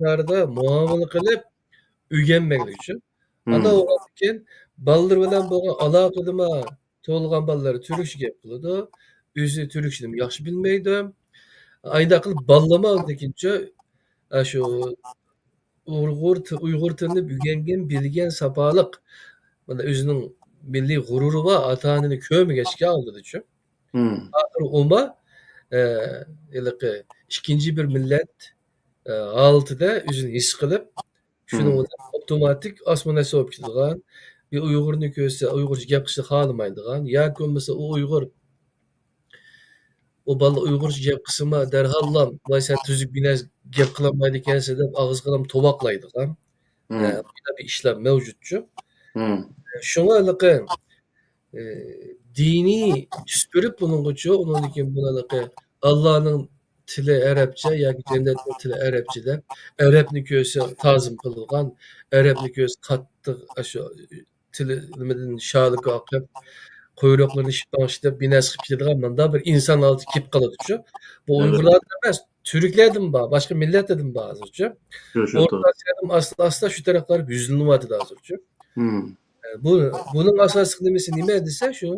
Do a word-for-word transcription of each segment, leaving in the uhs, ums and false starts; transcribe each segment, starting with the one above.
مىقداردا مۇئامىلە قىلىپ ئۆگەنمەكلىكچۇ. ئانداق بولغاندىن كېيىن بالىلىرى بىلەن بولغان ئالاقىدىمۇ تۇغۇلغان بالىلار تۈركچە گەپ قىلىدۇ. ئۆزى تۈركچىنىمۇ ياخشى بىلمەيدۇ. ئاينداق قىلىپ بالىلىرىمۇ ئاندىن كېيىنچە، ئاشۇ ئۇيغۇر تى-، ئۇيغۇر تىلىنى ئۆگەنگەن، بىلگەن ساپالىق، مانا ئۆزىنىڭ مىللىي غۇرۇرى بار ئاتا-ئانىنى كۆرمىگەچكە ئالدىدىچۇ. ئاخىرى ئۇمۇ، ئە، ھېلىقى ئىككىنچى بىر مىللەت، ئە، ھالىتىدە ئۆزىنى ھېس قىلىپ، شۇنىڭ بىلەن ئاپتوماتىك ئاسما نەرسە بولۇپ كېتىدىغان، بىر ئۇيغۇرنى كۆرسە ئۇيغۇرچە گەپ قىلىشنى خالىمايدىغان ياكى بولمىسا ئۇ ئۇيغۇر ئۇ بالا ئۇيغۇرچە گەپ قىلسىمۇ، دەرھاللا، «ۋاي، سەن تۈزۈك بىر نەرسە گەپ قىلالمايدىكەنسەن» دەپ، ئاغزىغا توۋاقلايدىغان، ئە، بۇنداق بىر ئىشلار مەۋجۇتچۇ. شۇڭا ھېلىقى، ئە، دىنىي تۈس بېرىپ بۇنىڭغىچۇ، ئۇنىڭدىن كېيىن بۇنى ھېلىقى ئاللانىڭ تىلى ئەرەبچە ياكى جەننەتنىڭ تىلى ئەرەبچە دەپ، ئەرەبنى كۆرسە تازىم قىلىدىغان، ئەرەبنى كۆرسە قاتتىق، ئاشۇ تىلى نېمىدىن شالىكى ئاقىپ، قۇيرۇقلىرىنى شىپاڭشىتىپ، بىر نەرسە قىلىپ كېتىدىغان مۇنداق بىر ئىنسان ھالىتى كېلىپ قالىدۇچۇ. بۇ ئۇيغۇرلاردا ئەمەس، تۈركلەردىمۇ بار، باشقا مىللەتلەردىمۇ بار ھازىرچۇ. ئورتاسىيادىمۇ ئاستا-ئاستا شۇ تەرەپكە قاراپ يۈزلىنىۋاتىدۇ ھازىرچۇ. ئە، بۇ، بۇنىڭ ئاساسلىق نېمىسى نېمە دېسە، شۇ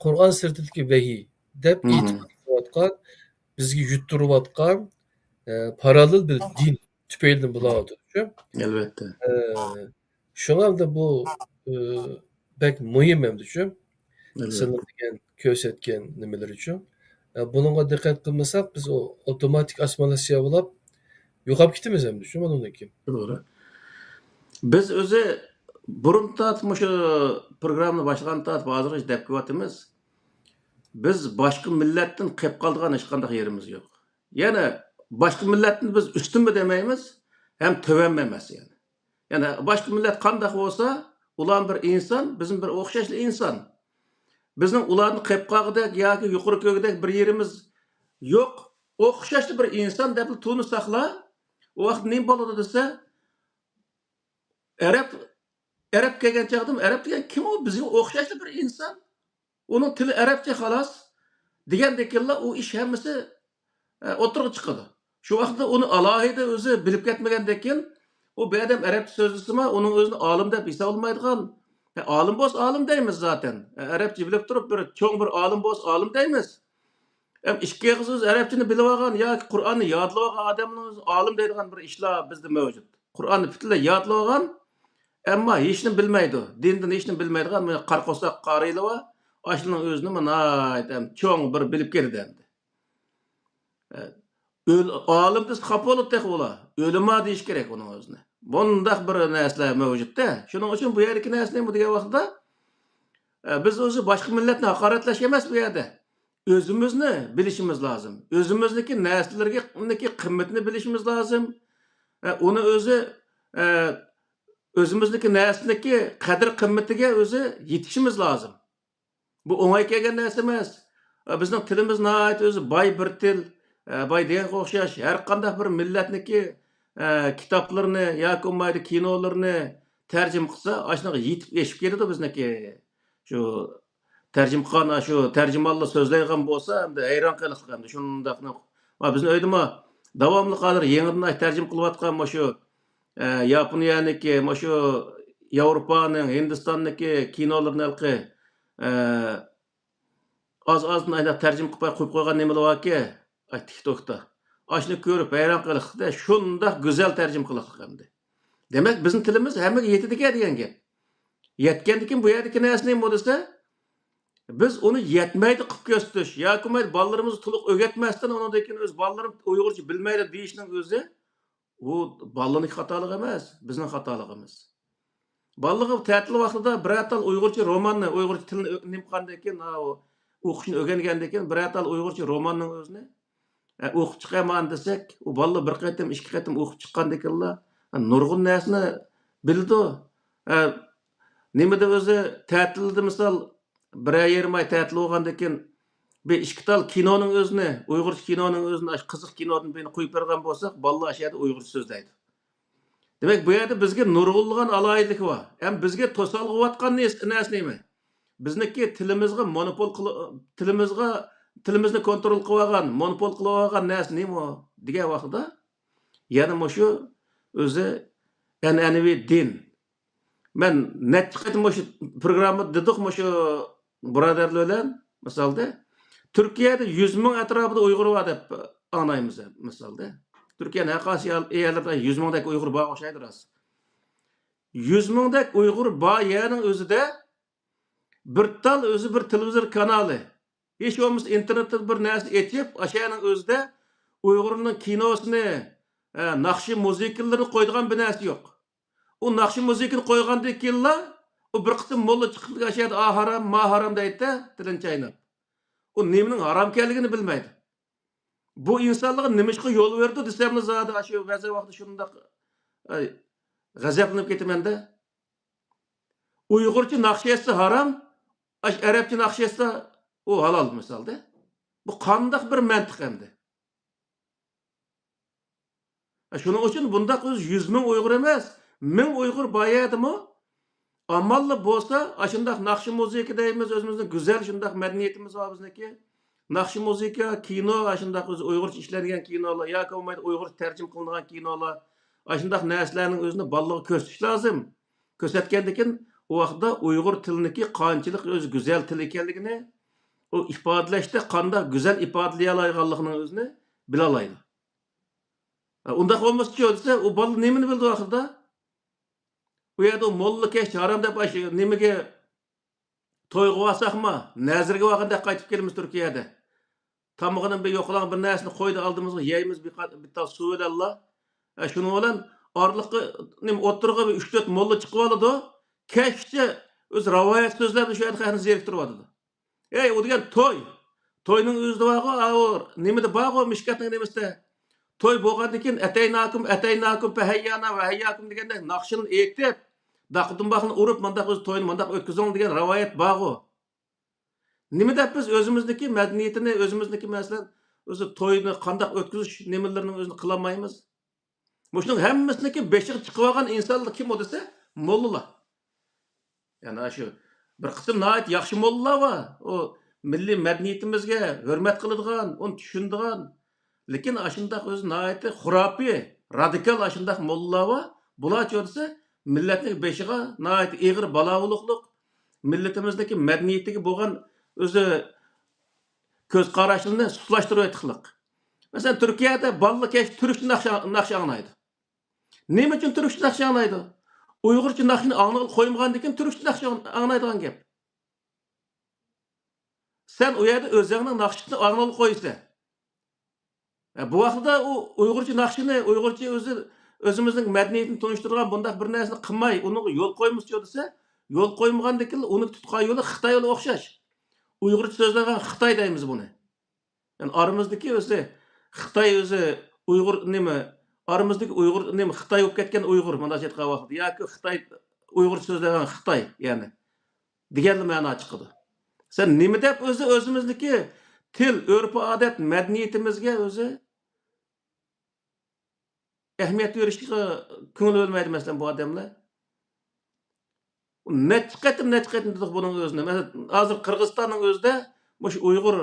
قۇرئان سىرتىدىكى ۋەھىي دەپ ئېتىقاد قىلىۋاتقان، بىزگە يۇتتۇرۇۋاتقان، ئە، پاراللېل بىر دىن تۈپەيلىدىن بولاۋاتىدۇچۇ. ئەلۋەتتە. ئە، شۇڭا ئەمدى بۇ، ئى، بەك مۇھىم ئەمدىچۇ. سىلەر دېگەن كۆرسەتكەن نېمىلىرىچۇ. ئە، بۇنىڭغا دىققەت قىلمىساق، بىز ئو-، ئاپتوماتىك ئاسسىمىلياتسىيە بولاپ يوقاپ كېتىمىز ئەمدىچۇ مۇنىڭدىن كېيىن. توغرا. بىز ئۆزى بۇرۇن تارتىپ مۇشۇ پروگراممىنى باشلىغان تارتىپ ھازىرغىچە دەپ كېلىۋاتىمىز. بىز باشقا مىللەتتىن قېلىپ قالىدىغان ھېچقانداق يېرىمىز يوق. يەنى باشقا مىللەتنى بىز ئۈستۈنمۇ دېمەيمىز، ھەم تۆۋەنمۇ ئەمەس يەنى. يەنى باشقا مىللەت قانداق بولسا، ئۇلار بىر ئىنسان، بىزمۇ بىر ئوخشاشلا ئىنسان. بىزنىڭ ئۇلاردىن قېلىپ قالغۇدەك ياكى يۇقىرى كۆرگۈدەك بىر يېرىمىز يوق. ئوخشاشلا بىر ئىنسان دەپلا تونۇساقلا، ئۇ ۋاقىت نېمە بولىدۇ دېسە، ئەرەب، ئەرەب كەلگەن چاغدىمۇ، ئەرەب دېگەن كىم ئۇ؟ بىزگە ئوخشاشلا بىر ئىنسان. ئۇنىڭ تىلى ئەرەبچە خالاس دېگەندىكىنلا ئۇ ئىش ھەممىسى، ئە، ئوتتۇرىغا چىقىدۇ. شۇ ۋاقىتتا ئۇنى ئالاھىدە ئۆزى بىلىپ كەتمىگەندىكىن، ئۇ بۇ ئادەم ئەرەبچە سۆزلىسىمۇ، ئۇنىڭ ئۆزىنى ئالىم دەپ ھېسابلىمايدىغان. ئە، ئالىم بولسا ئالىم دەيمىز زاتەن. ئە، ئەرەبچە بىلىپ تۇرۇپ، بىر چوڭ بىر ئالىم بولسا ئالىم دەيمىز. ئەم، ئىككى ئېغىز ئۆزى ئەرەبچىنى بىلىۋالغان ياكى قۇرئاننى يادلىۋالغان ئادەمنىڭ ئۆزى ئالىم دەيدىغان بىر ئىشلار بىزدە مەۋجۇت. قۇرئاننى پۈتۈنلەي يادلىۋالغان، ئەمما ھېچنى بىلمەيدۇ. دىندىن ھېچنى بىلمەيدىغان مانا قارا قورساق قارىيلار بار. ئاشۇنىڭ ئۆزىنى مانا ناھايىتى ھەم چوڭ بىر بىلىپ كېلىدۇ ئەمدى. ئە، ئۆل-، ئالىم دېسە خاپا بولىدۇ تېخى ئۇلار. ئۆلىما دېيىش كېرەك ئۇنىڭ ئۆزىنى. بۇنداق بىر نەرسىلەر مەۋجۇتتە. شۇنىڭ ئۈچۈن بۇ يەردىكى نەرسە نېمە دېگەن ۋاقىتتا، ئە، بىز ئۆزى باشقا مىللەتنى ھاقارەتلەش ئەمەس بۇ يەردە. ئۆزىمىزنى بىلىشىمىز لازىم. ئۆزىمىزنىڭكى نەرسىلىرىگە، نىكى قىممىتىنى بىلىشىمىز لازىم. ئە، ئۇنى ئۆزى، ئە، ئۆزىمىزنىڭكى نەرسىنىڭكى قەدىر-قىممىتىگە ئۆزى يېتىشىمىز لازىم. بۇ ئوڭاي كەلگەن نەرسە ئەمەس. ئە، بىزنىڭ تىلىمىز ناھايىتى ئۆزى باي بىر تىل. ئە، باي دېگەنگە ئوخشاش. ھەر قانداق بىر مىللەتنىكى، ئە، كىتابلىرىنى ياكى بولمايدۇ كىنولىرىنى تەرجىمە قىلسا، ئاشۇنىڭغا يېتىپ ئېشىپ كېتىدۇ بىزنىڭكى. شۇ تەرجىمە قىلغان، شۇ تەرجىمانلار سۆزلەيدىغان بولسا، ئەمدى ھەيران قېلىقلىق ئەمدى شۇنداقنى. ما بىزنىڭ ئۆيدىمۇ داۋاملىق ھازىر يېڭىدىن تەرجىمە قىلىۋاتقان مۇشۇ، ئە، ياپونىيەنىكى، مۇشۇ ياۋروپانىڭ، ھىندىستاننىكى كىنولىرىنى ھېلىقى، ئە، ئاز-ئازدىن ئايلاپ تەرجىمە قىلىپ قويۇپ قويغان نېمىلەر باركى، ئاي، تىكتوكتا. ئاشۇنى كۆرۈپ ھەيران قېلىقلىق-دە، شۇنداق گۈزەل تەرجىمە قىلىقلىق ئەمدى. دېمەك، بىزنىڭ تىلىمىز ھەممىگە يېتىدىكەن دېگەن گەپ. يەتكەندىكىن بۇ يەردىكى نەرسە نېمە دېسە، بىز ئۇنى يەتمەيدۇ قىلىپ كۆرسىتىش ياكى بولمايدۇ بالىلىرىمىزغا تولۇق ئۆگەتمەستىن، ئۇنىڭدىن كېيىن ئۆز بالىلىرىم ئۇيغۇرچە بىلمەيدۇ دېيىشنىڭ ئۆزى، ئۇ بالىلارنىڭ خاتالىقى ئەمەس، بىزنىڭ خاتالىقىمىز. بالىلارغا تەتىل ۋاقتىدا بىرەر تال ئۇيغۇرچە روماننى، ئۇيغۇرچە تىلنى ئۆ-، نېمە قىلغاندىن كېيىن، ھا، ئۇ ئوقۇشنى ئۆگەنگەندىن كېيىن، بىرەر تال ئۇيغۇرچە روماننىڭ ئۆزىنى، ئە، ئوقۇپ چىقايمەن دېسەك، ئۇ بالىلار بىر قېتىم، ئىككى قېتىم ئوقۇپ چىققاندىن كېيىنلا، ئە، نۇرغۇن نەرسىنى بىلىدۇ. ئە، نېمىدە ئۆزى تەتىلدە، مىسال، بىرەر يېرىم ئاي تەتىل بولغاندىن كېيىن، بىر ئىككى تال كىنونىڭ ئۆزىنى، ئۇيغۇرچە كىنونىڭ ئۆزىنى، ئاشۇ قىزىق كىنودىن بىرنى قويۇپ بەرگەن بولساق، بالىلار ئاشۇ يەردە ئۇيغۇرچە سۆزلەيدۇ. دېمەك، بۇ يەردە بىزگە نۇرغۇنلىغان ئالاھىدىلىكى بار. ھەم بىزگە توسالغۇ بولۇۋاتقان نېس-، نەرسە نېمە؟ بىزنىڭكى تىلىمىزغا مونوپول قىلىپ، تىلىمىزغا، تىلىمىزنى كونترول قىلىۋالغان، مونوپول قىلىۋالغان نەرسە نېمە دېگەن ۋاقىتتا، يەنە مۇشۇ ئۆزى ئەنئەنىۋى دىن. مەن نەچچە قېتىم مۇشۇ پروگراممىدا دېدۇق، مۇشۇ بۇرادەرلەر بىلەن مىسالدا، تۈركىيەدە يۈز مىڭ ئەتراپىدا ئۇيغۇر بار دەپ ئاڭلايمىز مىسالدا. تۈركىيەنىڭ ھەر قايسى يەرلىرىدە يۈز مىڭدەك ئۇيغۇر بار ئوخشايدۇ راست. يۈز مىڭدەك ئۇيغۇر بار يەرنىڭ ئۆزىدە بىر تال ئۆزى بىر تېلېۋىزور كانالى، ھېچ بولمىسا ئىنتېرنېتتا بىر نەرسە ئېچىپ، ئاشۇ يەرنىڭ ئۆزىدە ئۇيغۇرنىڭ كىنوسىنى، ئە، ناخشا مۇزىكىلىرىنى قويىدىغان بىر نەرسە يوق. ئۇ ناخشا مۇزىكىنى قويغاندىن كېيىنلا، ئۇ بىر قىسىم موللا چىقىپ ئاشۇ يەردە «ئا ھارام، ما ھارام» دەيدىدە، تىلىنى چايناپ. ئۇ نېمىنىڭ ھارام ئىكەنلىكىنى بىلمەيدۇ. بۇ ئىنسانلارغا نېمىشقا يول بېرىدۇ دېسەملا، زادى ئاشۇ بەزى ۋاقىتتا شۇنداق، ئاي، غەزەپلىنىپ كېتىمەن-دە. ئۇيغۇرچە ناخشا ئېيتسا ھارام، ئاش-، ئەرەبچە ناخشا ئېيتسا ئۇ ھالال مىسالدا. بۇ قانداق بىر مەنتىق ئەمدى؟ شۇنىڭ ئۈچۈن بۇنداق ئۆزى يۈز مىڭ ئۇيغۇر ئەمەس، مىڭ ئۇيغۇر بار يەردىمۇ ئامانلا بولسا، ئاشۇنداق ناخشا مۇزىكا دەيمىز، ئۆزىمىزنىڭ گۈزەل شۇنداق مەدەنىيىتىمىز بار بىزنىڭكى. ناخشا مۇزىكا، كىنو، ئاشۇنداق ئۆزى ئۇيغۇرچە ئىشلەنگەن كىنولار ياكى بولمايدۇ ئۇيغۇرچە تەرجىمە قىلىنغان كىنولار، ئاشۇنداق نەرسىلەرنىڭ ئۆزىنى بالىلارغا كۆرسىتىش لازىم. كۆرسەتكەندىكىن ئۇ ۋاقىتتا ئۇيغۇر تىلىنىڭكى قانچىلىك ئۆزى گۈزەل تىل ئىكەنلىكىنى، ئۇ ئىپادىلەشتە قانداق گۈزەل ئىپادىلىيەلەيدىغانلىقىنىڭ ئۆزىنى بىلالايدۇ. ئۇنداق بولمىسىچۇ دېسە، ئۇ بالا نېمىنى بىلىدۇ ئاخىرىدا؟ ئۇ يەردە ئۇ موللا كەچ ھارام دەپ ئاشۇ نېمىگە، تويغا بارساقمۇ، نەزىرگە بارغاندەك قايتىپ كېلىمىز تۈركىيەدە. تامىقىنى بىر يوقىلاڭ بىر نەرسىنى قويدى ئالدىمىزغا، يەيمىز بىر قا-، بىر تال سۇ بىلەنلا. ئە، شۇنىڭ بىلەن ئارىلىققا نېمە ئوتتۇرىغا بىر ئۈچ تۆت موللا چىقىۋالىدۇ. كەچكىچە ئۆزى راۋايەت سۆزلەپ شۇ يەردە خەقنى زېرىكتۈرۈۋاتىدۇ. ئەي، ئۇ دېگەن توي. توينىڭ ئۆزىدە بارغۇ، ئاۋۇ نېمىدە بارغۇ، مىشكاتنىڭ نېمىسىدە. توي بولغاندىن كېيىن، «ئەتەيناكۇم، ئەتەيناكۇم، پەھەييانا ۋە ھەيياكۇم» دېگەندەك ناخشىنى ئېيتىپ، داقا دۇمباقنى ئۇرۇپ، مۇنداق ئۆزى توينى مۇنداق ئۆتكۈزۈڭ دېگەن راۋايەت بارغۇ. نېمە دەپ بىز ئۆزىمىزنىڭكى مەدەنىيىتىنى، ئۆزىمىزنىڭكى، مەسىلەن، ئۆزى توينى قانداق ئۆتكۈزۈش نېمىلىرىنىڭ ئۆزىنى قىلالمايمىز؟ مۇشۇنىڭ ھەممىسىنىڭكى بېشىغا چىقىۋالغان ئىنسانلار كىم ئۇ دېسە، موللىلار. يەنى ئاشۇ بىر قىسىم ناھايىتى ياخشى موللىلار بار. ئۇ مىللىي مەدەنىيىتىمىزگە ھۆرمەت قىلىدىغان، ئۇنى چۈشىنىدىغان. لېكىن ئاشۇنداق ئۆزى ناھايىتى خۇراپىي، رادىكال ئاشۇنداق موللىلار بار. بۇلارچۇ دېسە، مىللەتنىڭ بېشىغا ناھايىتى ئېغىر بالا بولۇقلۇق، مىللىتىمىزنىڭكى مەدەنىيىتىگە بولغان ئۆزى كۆز قاراشلىرىنى سۇسلاشتۇرۇۋېتىقلىق. مەسىلەن، تۈركىيەدە بالىلار كەچ تۈركچە ناخشا، ناخشا ئاڭلايدۇ. نېمە ئۈچۈن تۈركچە ناخشا ئاڭلايدۇ؟ ئۇيغۇرچە ناخشىنى ئاڭلىغىلى قويمىغاندىكىن تۈركچە ناخشا ئاڭلايدىغان گەپ. سەن ئۇ يەردە ئۆزۈڭنىڭ ناخشىسىنى ئاڭلىغىلى قويىسەن. ئە، بۇ ۋاقىتتا ئۇ ئۇيغۇرچە ناخشىنى، ئۇيغۇرچە ئۆزى، ئۆزىمىزنىڭ مەدەنىيىتىنى تونۇشتۇرىدىغان بۇنداق بىر نەرسىنى قىلماي، ئۇنىڭغا يول قويمىسىچۇ دېسە، يول قويمىغاندىكىن ئۇنى تۇتقان يولى خىتاي يولى ئوخشاش. ئۇيغۇرچە سۆزلەيدىغان خىتاي دەيمىز بۇنى. يەنى ئارىمىزدىكى ئۆزى خىتاي ئۆزى ئۇيغۇر نېمە، ئارىمىزدىكى ئۇيغۇر نېمە، خىتاي بولۇپ كەتكەن ئۇيغۇر، مۇنداق ئېيتقان ۋاقىتتا، ياكى خىتاي، ئۇيغۇرچە سۆزلەيدىغان خىتاي، يەنى دېگەنلا مەنا چىقىدۇ. سەن نېمە دەپ ئۆزى ئۆزىمىزنىكى تىل، ئۆرپ-ئادەت، مەدەنىيىتىمىزگە ئۆزى ئەھمىيەت بېرىشكە كۆڭۈل بۆلمەيدۇ، مەسىلەن، بۇ ئادەملەر. نەچچە قېتىم، نەچچە قېتىم دېدۇق بۇنىڭ ئۆزىنى. مەسىلەن، ھازىر قىرغىزىستاننىڭ ئۆزىدە مۇشۇ ئۇيغۇر،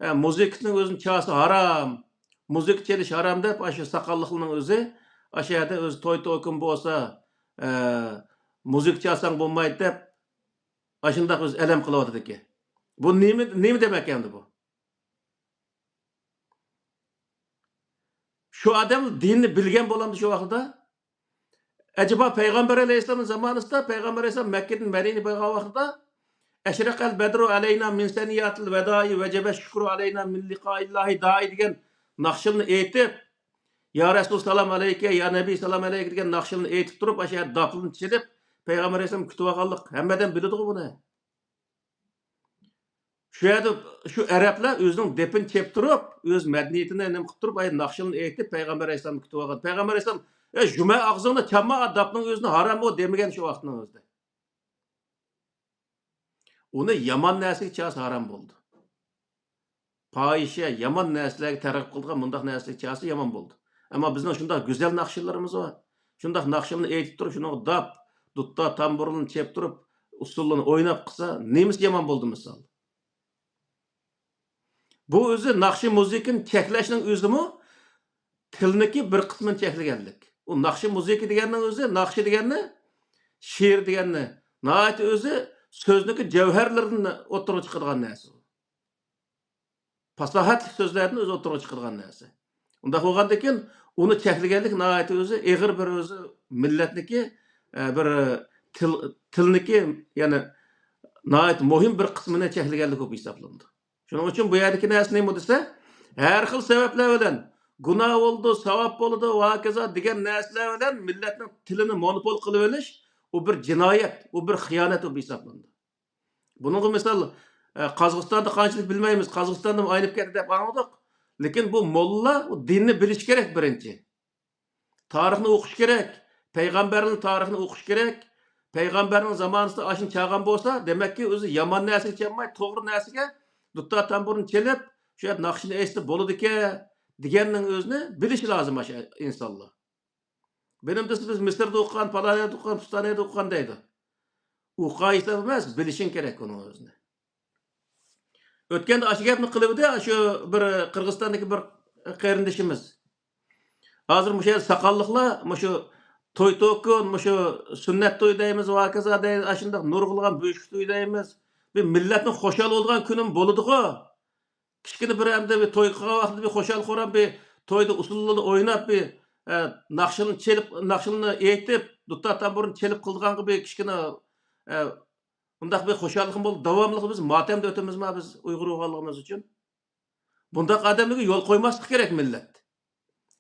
ئە، مۇزىكىسىنىڭ ئۆزىنى چالسا ھارام، مۇزىكا چېلىش ھارام دەپ، ئاشۇ ساقاللىقلارنىڭ ئۆزى ئاشۇ يەردە ئۆزى توي توكۇن بولسا، ئە، مۇزىكا چالساڭ بولمايدۇ دەپ، ئاشۇنداق ئۆزى ئەلەم قىلىۋاتىدىكەن. بۇ نېمە، نېمە دېمەك ئەمدى بۇ؟ شۇ ئادەم دىننى بىلگەن بولامدۇ شۇ ۋاقىتتا؟ ئەجەبا پەيغەمبەر ئەلەيھىسسالام زامانىسىدا، پەيغەمبەر ئەلەيھىسسالام مەككىدىن مەدىنىگە بارغان ۋاقتىدا، «ئەشرەقەل بەدرۇ ئەلەينا مىن سەنىياتىل ۋەدائى ۋەجەبە شۈكرۇ ئەلەينا مىن لىقائىللاھى دائى» دېگەن ناخشىلىرىنى ئېيتىپ، «يا رەسۇل سالام ئەلەيكە، يا نەبىي سالام ئەلەيكە» دېگەن ناخشىلىرىنى ئېيتىپ تۇرۇپ، ئاشۇ يەردە داپلىرىنى چېلىپ، پەيغەمبەر ئەلەيھىسسالام كۈتۈۋالغانلىق ھەممە ئادەم بىلىدىغۇ بۇنى. شۇ يەردە شۇ ئەرەبلەر ئۆزىنىڭ دېپىنى چېلىپ تۇرۇپ، ئۆز مەدەنىيىتىنى نېمە قىلىپ تۇرۇپ، ئاي، ناخشىلارنى ئېيتىپ، پەيغەمبەر ئەلەيھىسسالامنى كۈتۈۋالغان. پەيغەمبەر ئەلەيھىسسالام، «ئەي، يۇمە ئاغزىڭنى، چالما، داپنىڭ ئۆزىنى ھارام بۇ» دېمىگەن شۇ ۋاقىتنىڭ ئۆزىدە. ئۇنى يامان نەرسىگە چالسا ھارام بولىدۇ. پاھىشە، يامان نەرسىلەرگە تەرغىب قىلىدىغان مۇنداق نەرسىلەرگە چالسا يامان بولىدۇ. ئەمما بىزنىڭ شۇنداق گۈزەل ناخشىلىرىمىز بار. شۇنداق ناخشىلارنى ئېيتىپ تۇرۇپ، شۇنداق داپ، دۇتتا، تامبۇرلىنى چېلىپ تۇرۇپ، ئۇسسۇللىرىنى ئويناپ قىلسا، نېمىسى يامان بولدى مىسال؟ بۇ ئۆزى ناخشا مۇزىكىنى چەكلەشنىڭ ئۆزىمۇ تىلنىكى بىر قىسمىنى چەكلىگەنلىك. ئۇ ناخشا مۇزىكا دېگەننىڭ ئۆزى، ناخشا دېگەننى، شېئىر دېگەننى ناھايىتى ئۆزى سۆزنىڭكى جەۋھەرلىرىدىن ئوتتۇرىغا چىقىدىغان نەرسە. پاساھەتلىك سۆزلەردىن ئۆزى ئوتتۇرىغا چىقىدىغان نەرسە. ئۇنداق بولغاندىكىن ئۇنى چەكلىگەنلىك ناھايىتى ئۆزى ئېغىر بىر ئۆزى مىللەتنىكى، ئە، بىر تىل، تىلنىكى، يەنى ناھايىتى مۇھىم بىر قىسمىنى چەكلىگەنلىك بولۇپ ھېسابلىنىدۇ. شۇنىڭ ئۈچۈن بۇ يەردىكى نەرسە نېمە دېسە، ھەر خىل سەۋەبلەر بىلەن گۇناھ بولىدۇ، ساۋاب بولىدۇ ۋە ھاكازا دېگەن نەرسىلەر بىلەن مىللەتنىڭ تىلىنى مونوپول قىلىۋېلىش، ئۇ بىر جىنايەت، ئۇ بىر خىيانەت بولۇپ ھېسابلىنىدۇ. بۇنىڭغا مىسال، ئە، قازاقىستاندا قانچىلىك بىلمەيمىز، قازاقىستاندىمۇ ئاينىپ كەتتى دەپ ئاڭلىدۇق. لېكىن بۇ موللىلار بۇ دىننى بىلىشى كېرەك بىرىنچى. تارىخنى ئوقۇش كېرەك. پەيغەمبەرنىڭ تارىخىنى ئوقۇش كېرەك. پەيغەمبەرنىڭ زامانىسىدا ئاشۇنى چالغان بولسا، دېمەككى، ئۆزى يامان نەرسىگە چالماي، توغرا نەرسىگە دۇتار تامبۇرنى چېلىپ، شۇ يەردە ناخشىنى ئېيتسا بولىدىكەن دېگەننىڭ ئۆزىنى بىلىشى لازىم ئاشۇ ئىنسانلار. بىلىم دېسە، بىز مىسىردا ئوقۇغان، پالان يەردە ئوقۇغان، پۇستان يەردە ئوقۇغان دەيدۇ. ئوقۇغان ھېساب ئەمەس، بىلىشىڭ كېرەك ئۇنىڭ ئۆزىنى. ئۆتكەندە ئاشۇ گەپنى قىلىۋىدى، شۇ بىر قىرغىزىستاندىكى بىر قېرىندىشىمىز. ھازىر مۇشۇ يەردە ساقاللىقلار مۇشۇ توي توكۇن، مۇشۇ سۈننەت توي دەيمىز، ۋاكازا دەيمىز، ئاشۇنداق نۇرغۇنلىغان بۆشۈك توي دەيمىز. بىر مىللەتنىڭ خۇشال بولىدىغان كۈنىمۇ بولىدىغۇ. كىچىككىنە بىر ئەمدى بىر توي قىلغان ۋاقتىدا بىر خۇشال-خۇرام بىر تويدا ئۇسسۇللىرىنى ئويناپ، بىر، ئە، ناخشىلىرىنى چېلىپ، ناخشىلىرىنى ئېيتىپ، دۇتار تامبۇرنى چېلىپ قىلىدىغانغا بىر كىچىككىنە، ئە، ئۇنداق بىر خۇشاللىقىمۇ بولدى. داۋاملىق بىز ماتەمدە ئۆتىمىزما بىز ئۇيغۇر بولغانلىقىمىز ئۈچۈن؟ بۇنداق ئادەملەرگە يول قويماسلىق كېرەك مىللەت.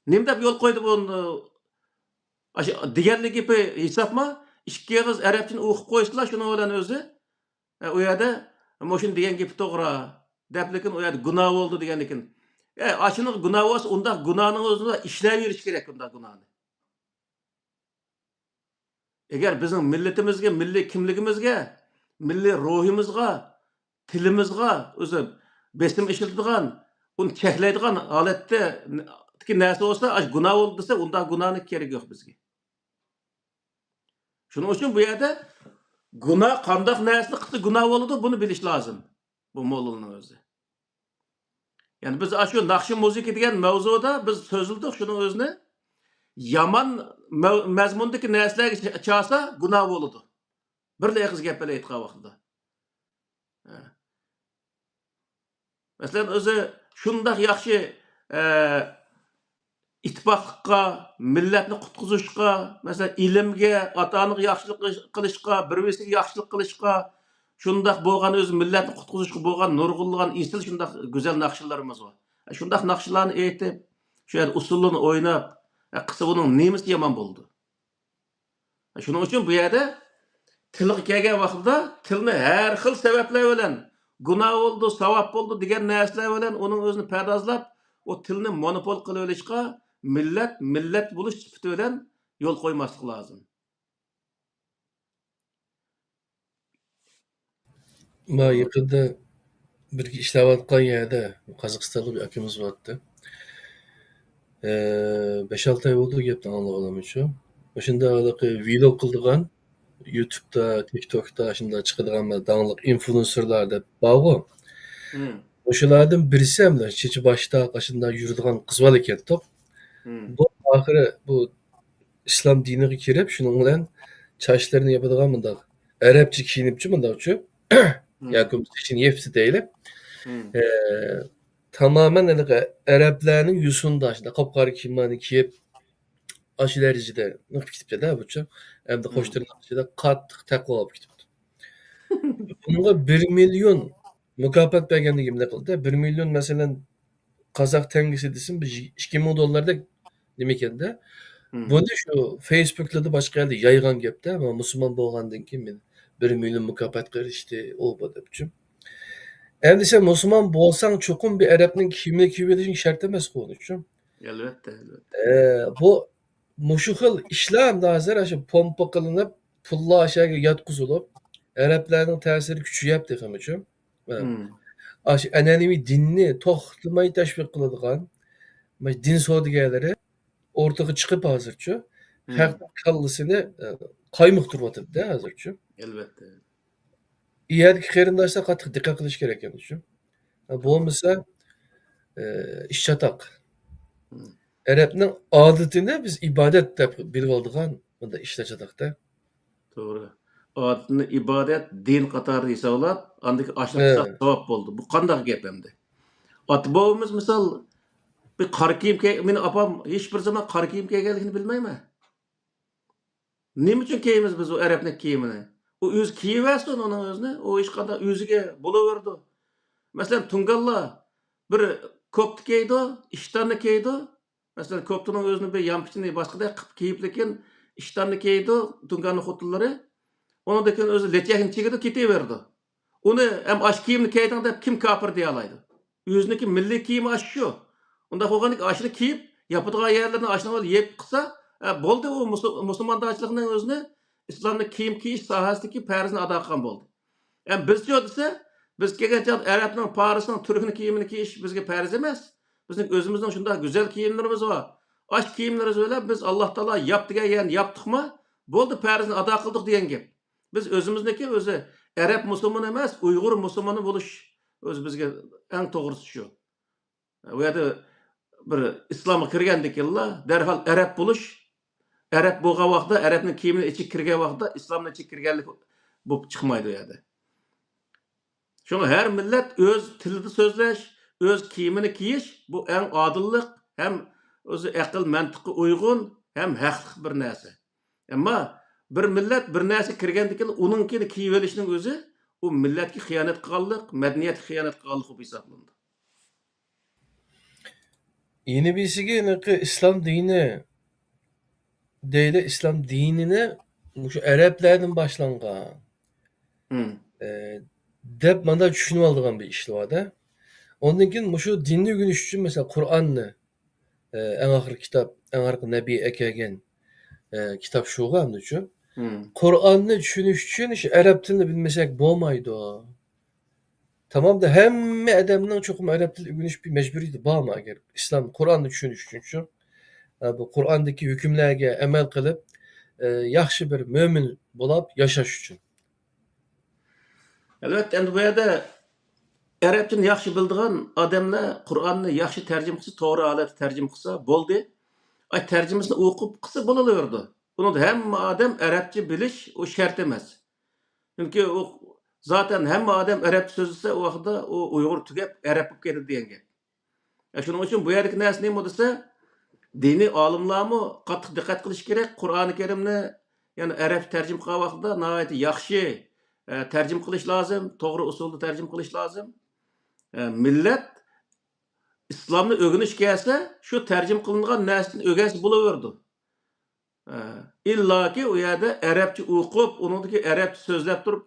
نېمە دەپ يول قويدى بۇ، ئاشۇ دېگەنلىك گېپى ھېسابما؟ ئىككى ئېغىز ئەرەبچىنى ئوقۇپ قويسىلا، شۇنىڭ بىلەن ئۆزى، ئە، ئۇ يەردە مۇشۇنى دېگەن گېپى توغرا دەپ، لېكىن ئۇ يەردە گۇناھ بولدى دېگەندىكىن، ئە، ئاشۇنىڭ گۇناھ بولسا، ئۇنداق گۇناھنىڭ ئۆزىنى ئىشلەۋېرىش كېرەك، ئۇنداق گۇناھنى. ئەگەر بىزنىڭ مىللىتىمىزگە، مىللىي كىملىكىمىزگە، مىللىي روھىمىزغا، تىلىمىزغا ئۆزى بېسىم ئېشىرىدىغان، ئۇنى چەكلەيدىغان ھالەتتىكى نەرسە بولسا، ئاشۇ گۇناھ بولدى دېسە، ئۇنداق گۇناھنىڭ كېرىكى يوق بىزگە. شۇنىڭ ئۈچۈن بۇ يەردە گۇناھ قانداق نەرسىنى قىلسا گۇناھ بولىدۇ، بۇنى بىلىش لازىم. بۇ موللىنىڭ ئۆزى. يەنى بىز ئاشۇ ناخشا مۇزىكا دېگەن مەۋزۇدا بىز سۆزلىدۇق شۇنىڭ ئۆزىنى. يامان مەۋ-، مەزمۇندىكى نەرسىلەرگە چ-، چالسا گۇناھ بولىدۇ. بىرلا ئېغىز گەپ بىلەن ئېيتقان ۋاقتىدا. ھە. مەسىلەن، ئۆزى شۇنداق ياخشى، ئە، ئىتتىپاقلىققا، مىللەتنى قۇتقۇزۇشقا، مەسىلەن، ئىلىمگە، ئاتا-ئانىغا ياخشىلىق قىلىش-، قىلىشقا، بىر-بىرسىگە ياخشىلىق قىلىشقا، شۇنداق بولغان ئۆزى مىللەتنى قۇتقۇزۇشقا بولغان نۇرغۇنلىغان ئېسىل شۇنداق گۈزەل ناخشىلىرىمىز بار. شۇنداق ناخشىلارنى ئېيتىپ، شۇ يەردە ئۇسسۇلنى ئويناپ، قىلسا بۇنىڭ نېمىسى يامان بولىدۇ؟ شۇنىڭ ئۈچۈن بۇ يەردە تىلغا كەلگەن ۋاقتىدا تىلنى ھەر خىل سەۋەبلەر بىلەن گۇناھ بولىدۇ، ساۋاب بولىدۇ دېگەن نەرسىلەر بىلەن ئۇنىڭ ئۆزىنى پەردازلاپ، ئۇ تىلنى مونوپول قىلىۋېلىشقا مىللەت، مىللەت بولۇش سۈپىتى بىلەن يول قويماسلىق لازىم. ما يېقىندا بىرگە ئىشلەۋاتقان يەردە قازاقىستانلىق بىر ئاكىمىز بارتتى. ئە، بەش-ئالتە ئاي بولدى گەپنى ئاڭلىغىنىمچۇ. مۇشۇنداق ھېلىقى ۋىلوگ قىلىدىغان، يۇتۇبتا، تىكتوكتا شۇنداق چىقىدىغان داڭلىق ئىنفلۇئېنسېرلار دەپ بارغۇ. مم. مۇشۇلاردىن بىرسى ھەم چېچى باشتا ئاشۇنداق يۈرىدىغان قىز بالا ئىكەنتۇق. مم. بۇ ئاخىرى بۇ ئىسلام دىنىغا كىرىپ، شۇنىڭ بىلەن چاچلىرىنى ياپىدىغان مۇنداق ئەرەبچە كىيىنىپچۇ، مۇنداقچۇ. مم. ياكى بولمىسا چېچىنى يېپىپ دەيلى. مم. ئە، تامامەن ھېلىقى ئەرەبلەرنىڭ يوسۇندا شۇنداق قاپقارا كىيىملەرنى كىيىپ، ئاشۇ دەرىجىدە نېقىپ كېتىپتۇ-دە بۇچۇ. ئەمدى مم. قوش تىرناق ئىچىدە قاتتىق تەقۋا بولۇپ كېتىپتۇ. بۇنىڭغا بىر مىليون مۇكاپات بەرگەندىكىن نېمە قىلدى؟ بىر مىليون، مەسىلەن، قازاق تەڭگىسى دېسىم، بىر ئىككى مىڭ دوللاردەك نېمىكەن-دە. مم. بۇنى شۇ فېيسبۇكلاردا، باشقا يەردە يايغان گەپتە، مەن مۇسۇلمان بولغاندىن كېيىن مېنى بىر مىليون مۇكاپاتقا ئېرىشتى، ئۇ بۇ دەپچۇ. ئەمدى سەن مۇسۇلمان بولساڭ، چوقۇم بىر ئەرەبنىڭ كىيىمىنى كىيىۋېلىشىڭ شەرت ئەمەسقۇ ئۇنىڭ ئۈچۈن. ئەلۋەتتە، ئەلۋەتتە. ئە، بۇ مۇشۇ خىل ئىشلار ئەمدى ھازىر ئاشۇ پومپا قىلىنىپ، پۇللار ئاشۇ يەرگە ياتقۇزۇلۇپ، ئەرەبلەرنىڭ تەسىرى كۈچىيەپ تېخىمۇچۇ. مم. ئاشۇ ئەنئەنىۋى دىننى توختىماي تەشۋىق قىلىدىغان دىن سودىگەرلىرى ئورتىغا چىقىپ ھازىرچۇ، مم. خەقنىڭ كاللىسىنى، ئە، قايمۇقتۇرۇۋاتىدۇ-دە ھازىرچۇ. ئەلۋەتتە. ئۇ يەردىكى قېرىنداشلار قاتتىق دىققەت قىلىش كېرەك ئەمدىچۇ. بولمىسا، ئە، ئىش چاتاق. مم. ئەرەبنىڭ ئادىتىنى بىز ئىبادەت دەپ بىلىۋالىدىغان بۇنداق ئىشلار چاتاقتا. توغرا. ئادىتىنى ئىبادەت، دىن قاتارىدا ھېسابلاپ، ئاندىن كېيىن ئاشۇنى قىلساق ھە. ساۋاب بولدى. بۇ قانداق گەپ ئەمدى؟ ئاتا-بوۋىمىز مىسال، بىر قارا كىيىم كىي-، مېنىڭ ئاپام ھېچ بىر زامان قارا كىيىم كىيگەنلىكىنى بىلمەيمەن. نېمە ئۈچۈن كىيىمىز بىز ئۇ ئەرەبنىڭ كىيىمىنى؟ ئۇ ئۆزى كىيىۋەرسۇن ئۇنىڭ ئۆزىنى، ئۇ ھېچقانداق ئۆزىگە بولۇۋېرىدۇ. مەسىلەن، تۇڭگانلار بىر كوپتا كىيىدۇ، ئىشتاننى كىيىدۇ. مەسىلەن، كوپتىنىڭ ئۆزىنىڭ بىر يامىقىچىنى باشقىدەك قىلىپ كىيىپ، لېكىن ئىشتاننى كىيىدۇ، تۇڭگاننىڭ خوتۇنلىرى. ئۇنىڭدىن كېيىن ئۆزى لېچەكنى چىگىدۇ، كېتىۋېرىدۇ. ئۇنى ھەم ئاشۇ كىيىمنى كىيدىڭ دەپ كىم كاپىر دېيەلايدۇ؟ ئۆزىنىڭكى مىللىي كىيىمى ئاشۇ. ئۇنداق بولغاندىكىن ئاشۇنى كىيىپ، ياپىدىغان يەرلىرىنى ئاشۇنىڭ بىلەن يېپىپ قىلسا، ئە، بولدى، ئۇ مۇسۇ-، مۇسۇلماندارچىلىقنىڭ ئۆزىنى، ئىسلامنىڭ كىيىم كىيىش ساھەسىدىكى پەرزىنى ئادا قىلغان بولدى. ئەمما بىزچۇ دېسە، بىز كەلگەن چاغدا ئەرەبنىڭ، پارسنىڭ، تۈركنىڭ كىيىمىنى كىيىش بىزگە پەرز ئەمەس. بىزنىڭ ئۆزىمىزنىڭ شۇنداق گۈزەل كىيىملىرىمىز بار. ئاشۇ كىيىملىرىمىز بىلەن بىز ئاللا تائالا ياپ دېگەن يەرنى ياپتۇقمۇ، بولدى، پەرزنى ئادا قىلدۇق دېگەن گەپ. بىز ئۆزىمىزنىڭكى ئۆزى ئەرەب مۇسۇلمىنى ئەمەس، ئۇيغۇر مۇسۇلمىنى بولۇش ئۆزى بىزگە ئەڭ توغرىسى شۇ. ئۇ يەردە بىر ئىسلامغا كىرگەندىكىنلا دەرھال ئەرەب بولۇش، ئەرەب بولغان ۋاقىتتا، ئەرەبنىڭ كىيىمىنى ئىچىگە كىرگەن ۋاقىتتا ئىسلامنىڭ ئىچىگە كىرگەنلىك بولۇپ چىقمايدۇ ئۇ يەردە. شۇڭا ھەر مىللەت ئۆز تىلىدا سۆزلەش، ئۆز كىيىمىنى كىيىش، بۇ ئەڭ ئادىللىق ھەم ئۆزى ئەقىل مەنتىققا ئۇيغۇن ھەم ھەقلىق بىر نەرسە. ئەمما بىر مىللەت بىر نەرسە كىرگەندىكىن ئۇنىڭكىنى كىيىۋېلىشنىڭ ئۆزى ئۇ مىللەتكە خىيانەت قىلغانلىق، مەدەنىيەتكە خىيانەت قىلغانلىق بولۇپ ھېسابلىنىدۇ. يەنە بىرسىگە ھېلىقى ئىسلام دىنى دەيدۇ، ئىسلام دىنىنى مۇشۇ ئەرەبلەردىن باشلانغان، مم. ئە، دەپ مانا چۈشىنىۋالىدىغان بىر ئىشلار بار-دە. ئاندىن كېيىن مۇشۇ دىننى ئۆگىنىش ئۈچۈن، مەسىلەن، قۇرئاننى، ئە، ئەڭ ئاخىرقى كىتاب، ئەڭ ئاخىرقى نەبى ئەكەلگەن، ئە، كىتاب شۇغۇ ئەمدىچۇ. مم. قۇرئاننى چۈشىنىش ئۈچۈن شۇ ئەرەب تىلىنى بىلمىسەك بولمايدۇ. تامامدا ھەممە ئادەمنىڭ چوقۇم ئەرەب تىلى ئۆگىنىش بىر مەجبۇرىيىتى بارمۇ؟ ئەگەر ئىسلام، قۇرئاننى چۈشىنىش ئۈچۈن شۇ، ئە، بۇ قۇرئاندىكى ھۆكۈملەرگە ئەمەل قىلىپ، ئە، ياخشى بىر مۆمىن بولاپ ياشاش ئۈچۈن. ئەلۋەتتە، ئەمدى بۇ يەردە ئەرەبچىنى ياخشى بىلىدىغان ئادەملەر قۇرئاننى ياخشى تەرجىمە قىلسا، توغرا ھالەتتە تەرجىمە قىلسا بولدى. ئاي، تەرجىمىسىنى ئوقۇپ قىلسا بولۇۋېرىدۇ. بۇنىڭدا ھەممە ئادەم ئەرەبچە بىلىش ئۇ شەرت ئەمەس. چۈنكى ئۇ زاتەن ھەممە ئادەم ئەرەبچە سۆزلىسە، ئۇ ۋاقىتتا ئۇ ئۇيغۇر تۈگەپ ئەرەب بولۇپ كېتىدۇ دېگەن گەپ. ئە، شۇنىڭ ئۈچۈن بۇ يەردىكى نەرسە نېمە دېسە، دىنىي ئالىملارمۇ قاتتىق دىققەت قىلىش كېرەك. قۇرئانى كەرىمنى يەنە ئەرەبچە تەرجىمە قىلغان ۋاقتىدا ناھايىتى ياخشى، ئە، تەرجىمە قىلىش لازىم، توغرا ئۇسۇلدا تەرجىمە قىلىش لازىم. ئە، مىللەت ئىسلامنى ئۆگىنىشكە كەلسە، شۇ تەرجىمە قىلىنغان نەرسىدىن ئۆگەنسە بولۇۋېرىدۇ. ئە، ئىللاكى ئۇ يەردە ئەرەبچە ئوقۇپ، ئۇنىڭدىكى ئەرەبچە سۆزلەپ تۇرۇپ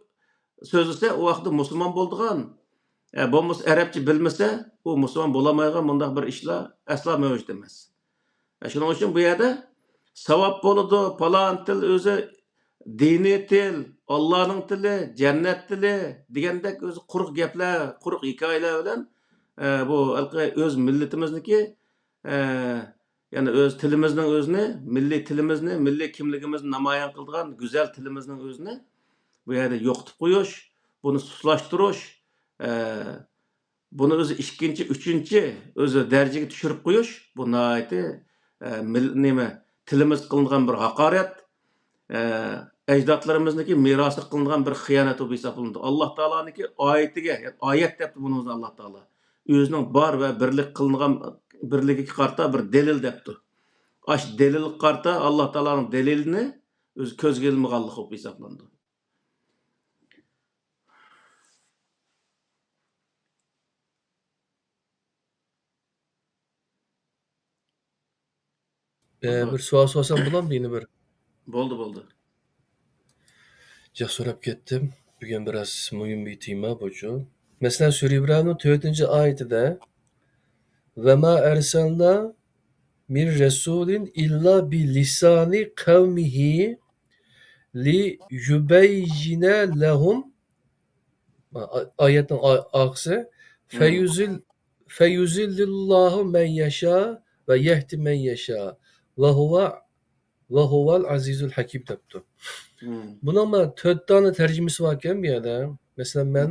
سۆزلىسە، ئۇ ۋاقىتتا مۇسۇلمان بولىدىغان، ئە، بولمىسا ئەرەبچە بىلمىسە، ئۇ مۇسۇلمان بولالمايدىغان مۇنداق بىر ئىشلار ئەسلا مەۋجۇت ئەمەس. ئە، شۇنىڭ ئۈچۈن بۇ يەردە ساۋاب بولىدۇ، پالان تىل ئۆزى دىنىي تىل، ئاللانىڭ تىلى، جەننەت تىلى دېگەندەك ئۆزى قۇرۇق گەپلەر، قۇرۇق ھېكايىلەر بىلەن، ئە، بۇ ھېلىقى ئۆز مىللىتىمىزنىڭكى، ئە، يەنى ئۆز تىلىمىزنىڭ ئۆزىنى، مىللىي تىلىمىزنى، مىللىي كىملىكىمىزنى نامايان قىلىدىغان گۈزەل تىلىمىزنىڭ ئۆزىنى بۇ يەردە يوقىتىپ قويۇش، بۇنى سۇسلاشتۇرۇش، ئە، بۇنى ئۆزى ئىككىنچى، ئۈچىنچى ئۆزى دەرىجىگە چۈشۈرۈپ قويۇش، بۇ ناھايىتى، ئە، مىل-، نېمە، تىلىمىزغا قىلىنغان بىر ھاقارەت، ئە، ئەجدادلىرىمىزنىڭكى مىراسىغا قىلىنغان بىر خىيانەت بولۇپ ھېسابلىنىدۇ. ئاللا تائالانىڭكى ئايىتىگە، ئايەت دەپتۇ بۇنىڭغا ئاللا تائالا. ئۆزىنىڭ بار ۋە بىرلىك قىلىنغان، بىرلىكىگە قارىتا بىر دەلىل دەپتۇ. ئاشۇ دەلىلگە قارىتا ئاللا تائالانىڭ دەلىلىنى ئۆزى كۆزگە ئىلمىغانلىق بولۇپ ھېسابلىنىدۇ. ئە، بىر سوئال سورىسام بولامدۇ يەنە بىر؟ بولدى، بولدى. جىق سوراپ كەتتىم. بۈگۈن بىراز مۇھىم بىر تېما بۇچۇ. مەسىلەن، سۈرە ئىبراھىمنىڭ تۆتىنچى ئايىتىدە، «وما أرسلنا من رسول إلا بلسان قومه ليبين لهم» ئا-، ئايەتنىڭ ئا-، ئارقىسى، مم. فيضل، فيضل الله من يشاء ويهدي من يشاء وهو، وهو العزيز الحكيم دەپتۇ. مم. بۇنىڭ مانا تۆت دانە تەرجىمىسى باركەن بۇ يەردە. مەسىلەن، مەن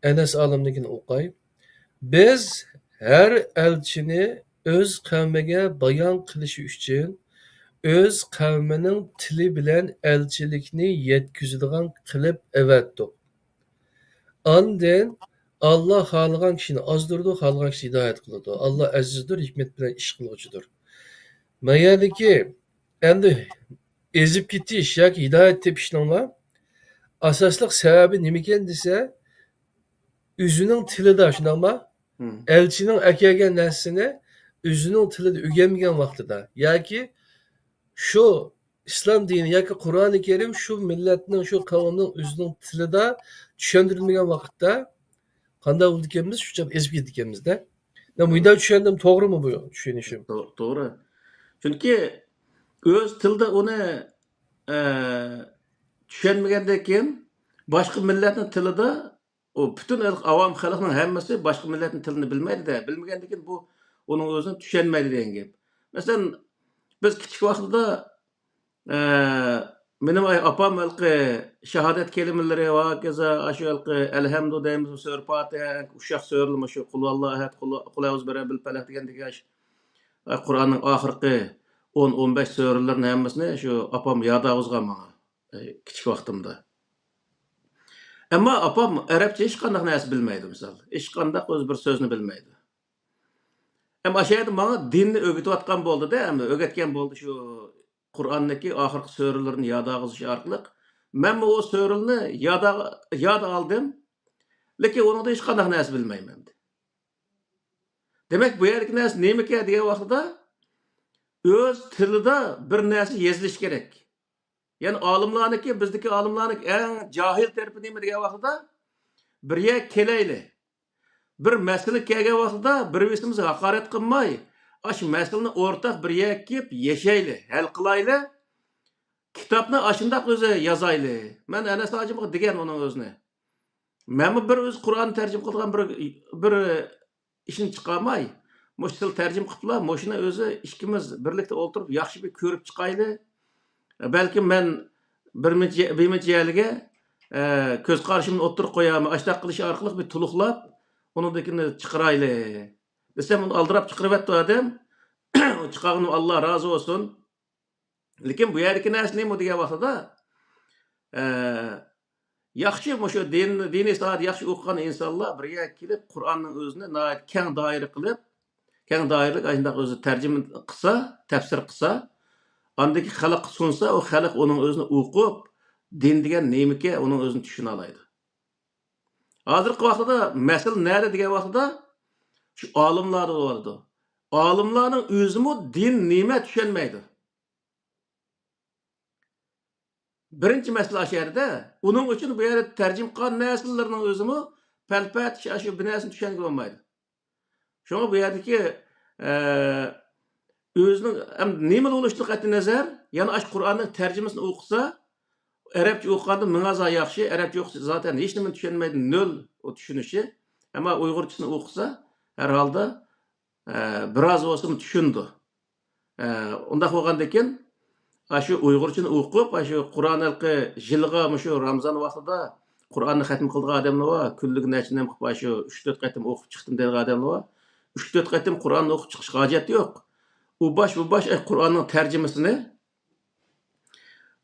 ئەنەس ئالىمنىڭكىنى ئوقاي. بىز ھەر ئەلچىنى ئۆز قەۋمىگە بايان قىلىشى ئۈچۈن، ئۆز قەۋمىنىڭ تىلى بىلەن ئەلچىلىكنى يەتكۈزىدىغان قىلىپ ئەۋەتتۇق. ئاندىن ئاللا خالىغان كىشىنى ئازدۇرىدۇ، خالىغان كىشىنى ھىدايەت قىلىدۇ. ئاللا ئەزىزدۇر، ھېكمەت بىلەن ئىش قىلغۇچىدۇر. ما يەردىكى ئەمدى ئېزىپ كېتىش ياكى ھىدايەت تېپىشنىڭلا ئاساسلىق سەۋەبى نېمىكەن دېسە، ئۆزىنىڭ تىلىدا، شۇنداقما؟ مم. ئەلچىنىڭ ئەكەلگەن نەرسىسىنى ئۆزىنىڭ تىلىدا ئۆگەنمىگەن ۋاقتىدا ياكى شۇ ئىسلام دىنى ياكى قۇرئانى كەرىم شۇ مىللەتنىڭ، شۇ قەۋمنىڭ ئۆزىنىڭ تىلىدا چۈشەندۈرۈلمىگەن ۋاقىتتا قانداق بولىدىكەنمىز؟ شۇ چاغدا ئېزىپ كېتىدىكەنمىز-دە. مۇنداق چۈشەندىم، توغرىمۇ بۇ چۈشىنىشىم؟ تو-، توغرا. چۈنكى ئۆز تىلىدا ئۇنى، ئە، چۈشەنمىگەندىن كېيىن باشقا مىللەتنىڭ تىلىدا ئۇ پۈتۈن ئاۋام خەلقنىڭ ھەممىسى باشقا مىللەتنىڭ تىلىنى بىلمەيدۇ-دە. بىلمىگەندىن كېيىن بۇ ئۇنىڭ ئۆزىنى چۈشەنمەيدۇ دېگەن گەپ. مەسىلەن، بىز كىچىك ۋاقتىدا، ئە، مېنىڭ ئاپام ھېلىقى شاھادەت كەلىمىلىرى ۋە ھاكازا ئاشۇ ھېلىقى ئەلھەمدۇ دەيمىز، سۈرە پاتىھە، ئۇششاق سۈرىلىرى شۇ قۇل ھۇۋاللاھۇ ئەھەد، قۇل، قۇل ئەئۇزۇ بىرەببىل پەلەق دېگەندىكى ئاش-، قۇرئاننىڭ ئاخىرقى ئون، ئون بەش سۈرىلىرىنى ھەممىسىنى شۇ ئاپام ياد ئاغۇزغان ماڭا، ئە، كىچىك ۋاقتىمدا. ئەمما ئاپام ئەرەبچە ھېچقانداق نەرسە بىلمەيدۇ، مىسال. ھېچقانداق ئۆزى بىر سۆزنى بىلمەيدۇ. ئەمما ئاشۇ يەردە ماڭا دىننى ئۆگىتىۋاتقان بولدى-دە، ئەمما ئۆگەتكەن بولدى شۇ قۇرئاننىڭكى ئاخىرقى سۈرىلىرىنى ياد ئاغىزىش ئارقىلىق. مەنمۇ ئۇ سۈرىلىرىنى ياد ئاغ-، ياد ئالدىم. لېكىن ئۇنىڭدا ھېچقانداق نەرسە بىلمەيمەن. دېمەك، بۇ يەردىكى نەرسە نېمىكەن دېگەن ۋاقتىدا، ئۆز تىلىدا بىر نەرسە يېزىلىشى كېرەك. يەنى ئالىملارنىڭكى، بىزدىكى ئالىملارنىڭكى ئەڭ جاھىل تەرىپى نېمە دېگەن ۋاقتىدا، بىر يەرگە كېلەيلى. بىر مەسىلە كەلگەن ۋاقتىدا بىر-بىرىمىزگە ھاقارەت قىلماي، ئاشۇ مەسىلىنى ئورتاق بىر يەرگە كېلىپ يەشەيلى، ھەل قىلايلى. كىتابنى ئاشۇنداق ئۆزى يازايلى. مەن ئەنەس ھاجىمغا دېگەن ئۇنىڭ ئۆزىنى. مەنمۇ بىر ئۆزى قۇرئان تەرجىمە قىلىدىغان بىر، بىر ئىشنى چىقارماي، مۇشۇ سىلەر تەرجىمە قىپلا، مۇشۇنى ئۆزى ئىككىمىز بىرلىكتە ئولتۇرۇپ ياخشى بىر كۆرۈپ چىقايلى. بەلكىم مەن بىر مۇنچە، بىر مۇنچە يەرلىگە، ئە، كۆز قارىشىمنى ئوتتۇرىغا قويارمەن، ئاشۇنداق قىلىش ئارقىلىق بىر تولۇقلاپ، ئۇنىڭدىكىنى چىقىرايلى دېسەم، ئۇنى ئالدىراپ چىقىرىۋەتتى ئادەم. چىقارغىنىم ئاللا رازى بولسۇن. لېكىن بۇ يەردىكى نەرسە نېمە دېگەن ۋاقتىدا، ئە، ياخشى، مۇشۇ دىن، دىنىي ساھەدە ياخشى ئوقۇغان ئىنسانلار بىر يەرگە كېلىپ، قۇرئاننىڭ ئۆزىنى ناھايىتى كەڭ دائىرە قىلىپ، كەڭ دائىرىلىك ئاشۇنداق ئۆزى تەرجىمە قىلسا، تەپسىر قىلسا، ئاندىكى خەلققە سۇنسا، ئۇ خەلق ئۇنىڭ ئۆزىنى ئوقۇپ، دىن دېگەن نېمىكەن، ئۇنىڭ ئۆزىنى چۈشىنەلەيدۇ. ھازىرقى ۋاقتىدا مەسىلە نەدە دېگەن ۋاقتىدا، شۇ ئالىملاردا بولۇۋاتىدۇ. ئالىملارنىڭ ئۆزىمۇ دىن نېمە چۈشەنمەيدۇ. بىرىنچى مەسىلە ئاشۇ يەردە. ئۇنىڭ ئۈچۈن بۇ يەردە تەرجىمە قىلغان نەرسىلىرىنىڭ ئۆزىمۇ پەلپەتىش ئاشۇ بىر نەرسىنى چۈشەنگىلى بولمايدۇ. شۇڭا بۇ يەردىكى، ئە، ئۆزىنىڭ ھەم نېمىلا بولۇشىدىن قەتئىينەزەر، يەنە ئاشۇ قۇرئاننىڭ تەرجىمىسىنى ئوقۇسا، ئەرەبچە ئوقۇغاندا مىڭ ھازا ياخشى، ئەرەبچە ئوقۇسا زاتەن ھېچ نېمىنى چۈشەنمەيدۇ، نۆل ئۇ چۈشىنىشى. ئەمما ئۇيغۇرچىسىنى ئوقۇسا، ھەر ھالدا، ئە، بىراز بولسىمۇ چۈشىنىدۇ. ئە، ئۇنداق بولغاندىكىن، ئاشۇ ئۇيغۇرچىنى ئوقۇپ، ئاشۇ قۇرئان ھېلىقى يىلىغا مۇشۇ رامىزان ۋاقتىدا قۇرئاننى خەتىم قىلىدىغان ئادەملەر بار، كۈنلۈك نەچچە نېمە قىلىپ، ئاشۇ ئۈچ تۆت قېتىم ئوقۇپ چىقتىم دەيدىغان ئادەملەر بار. ئۈچ تۆت قېتىم قۇرئاننى ئوقۇپ چىقىشقا ھاجەت يوق. ئۇ باش، بۇ باش، ئاي، قۇرئاننىڭ تەرجىمىسىنى،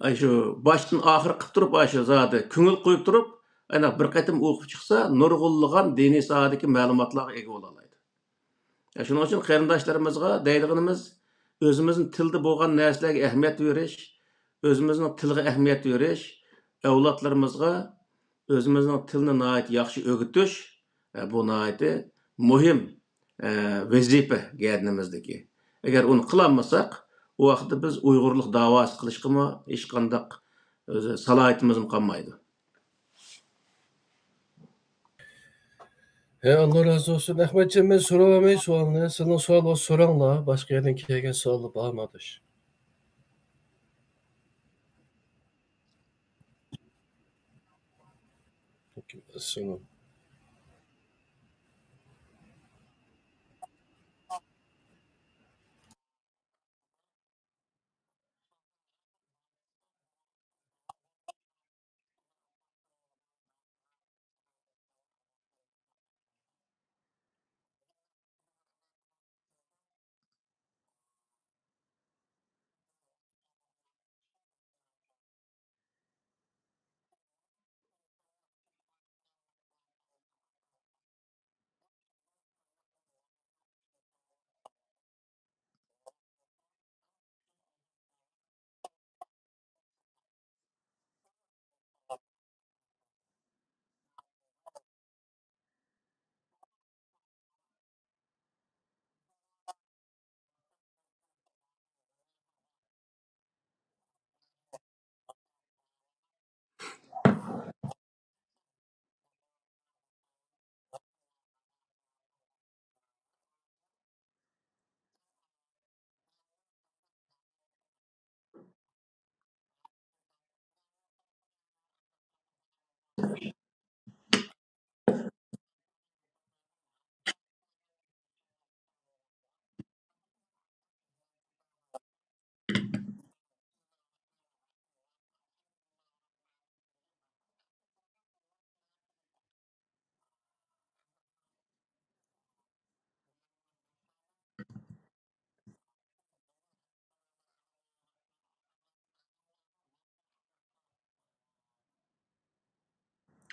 ئاي، شۇ باشتىن ئاخىر قىلىپ تۇرۇپ، ئاشۇ زادى كۆڭۈل قويۇپ تۇرۇپ، ئانداق بىر قېتىم ئوقۇپ چىقسا، نۇرغۇنلىغان دىنىي ساھەدىكى مەلۇماتلارغا ئىگە بولالايدۇ. شۇنىڭ ئۈچۈن قېرىنداشلىرىمىزغا دەيدىغىنىمىز، ئۆزىمىزنىڭ تىلدا بولغان نەرسىلەرگە ئەھمىيەت بېرىش، ئۆزىمىزنىڭ تىلىغا ئەھمىيەت بېرىش، ئەۋلادلىرىمىزغا ئۆزىمىزنىڭ تىلىنى ناھايىتى ياخشى ئۆگىتىش، ئە، بۇ ناھايىتى مۇھىم، ئە، ۋەزىپە گەدىنىمىزدىكى. ئەگەر ئۇنى قىلالمىساق، ئۇ ۋاقىتتا بىز ئۇيغۇرلۇق داۋاسى قىلىشقىمۇ ھېچقانداق ئۆزى سالاھىيىتىمىزمۇ قالمايدۇ. ھە، ئاللا رازى بولسۇن. ئەخمەتجان، مەن سوراۋالماي سوئالنى. سىزنىڭ سوئالىڭىزنى سوراڭلار. باشقا يەردىن كەلگەن سوئاللار بارمۇ، ئاداش؟ ئەسسالام.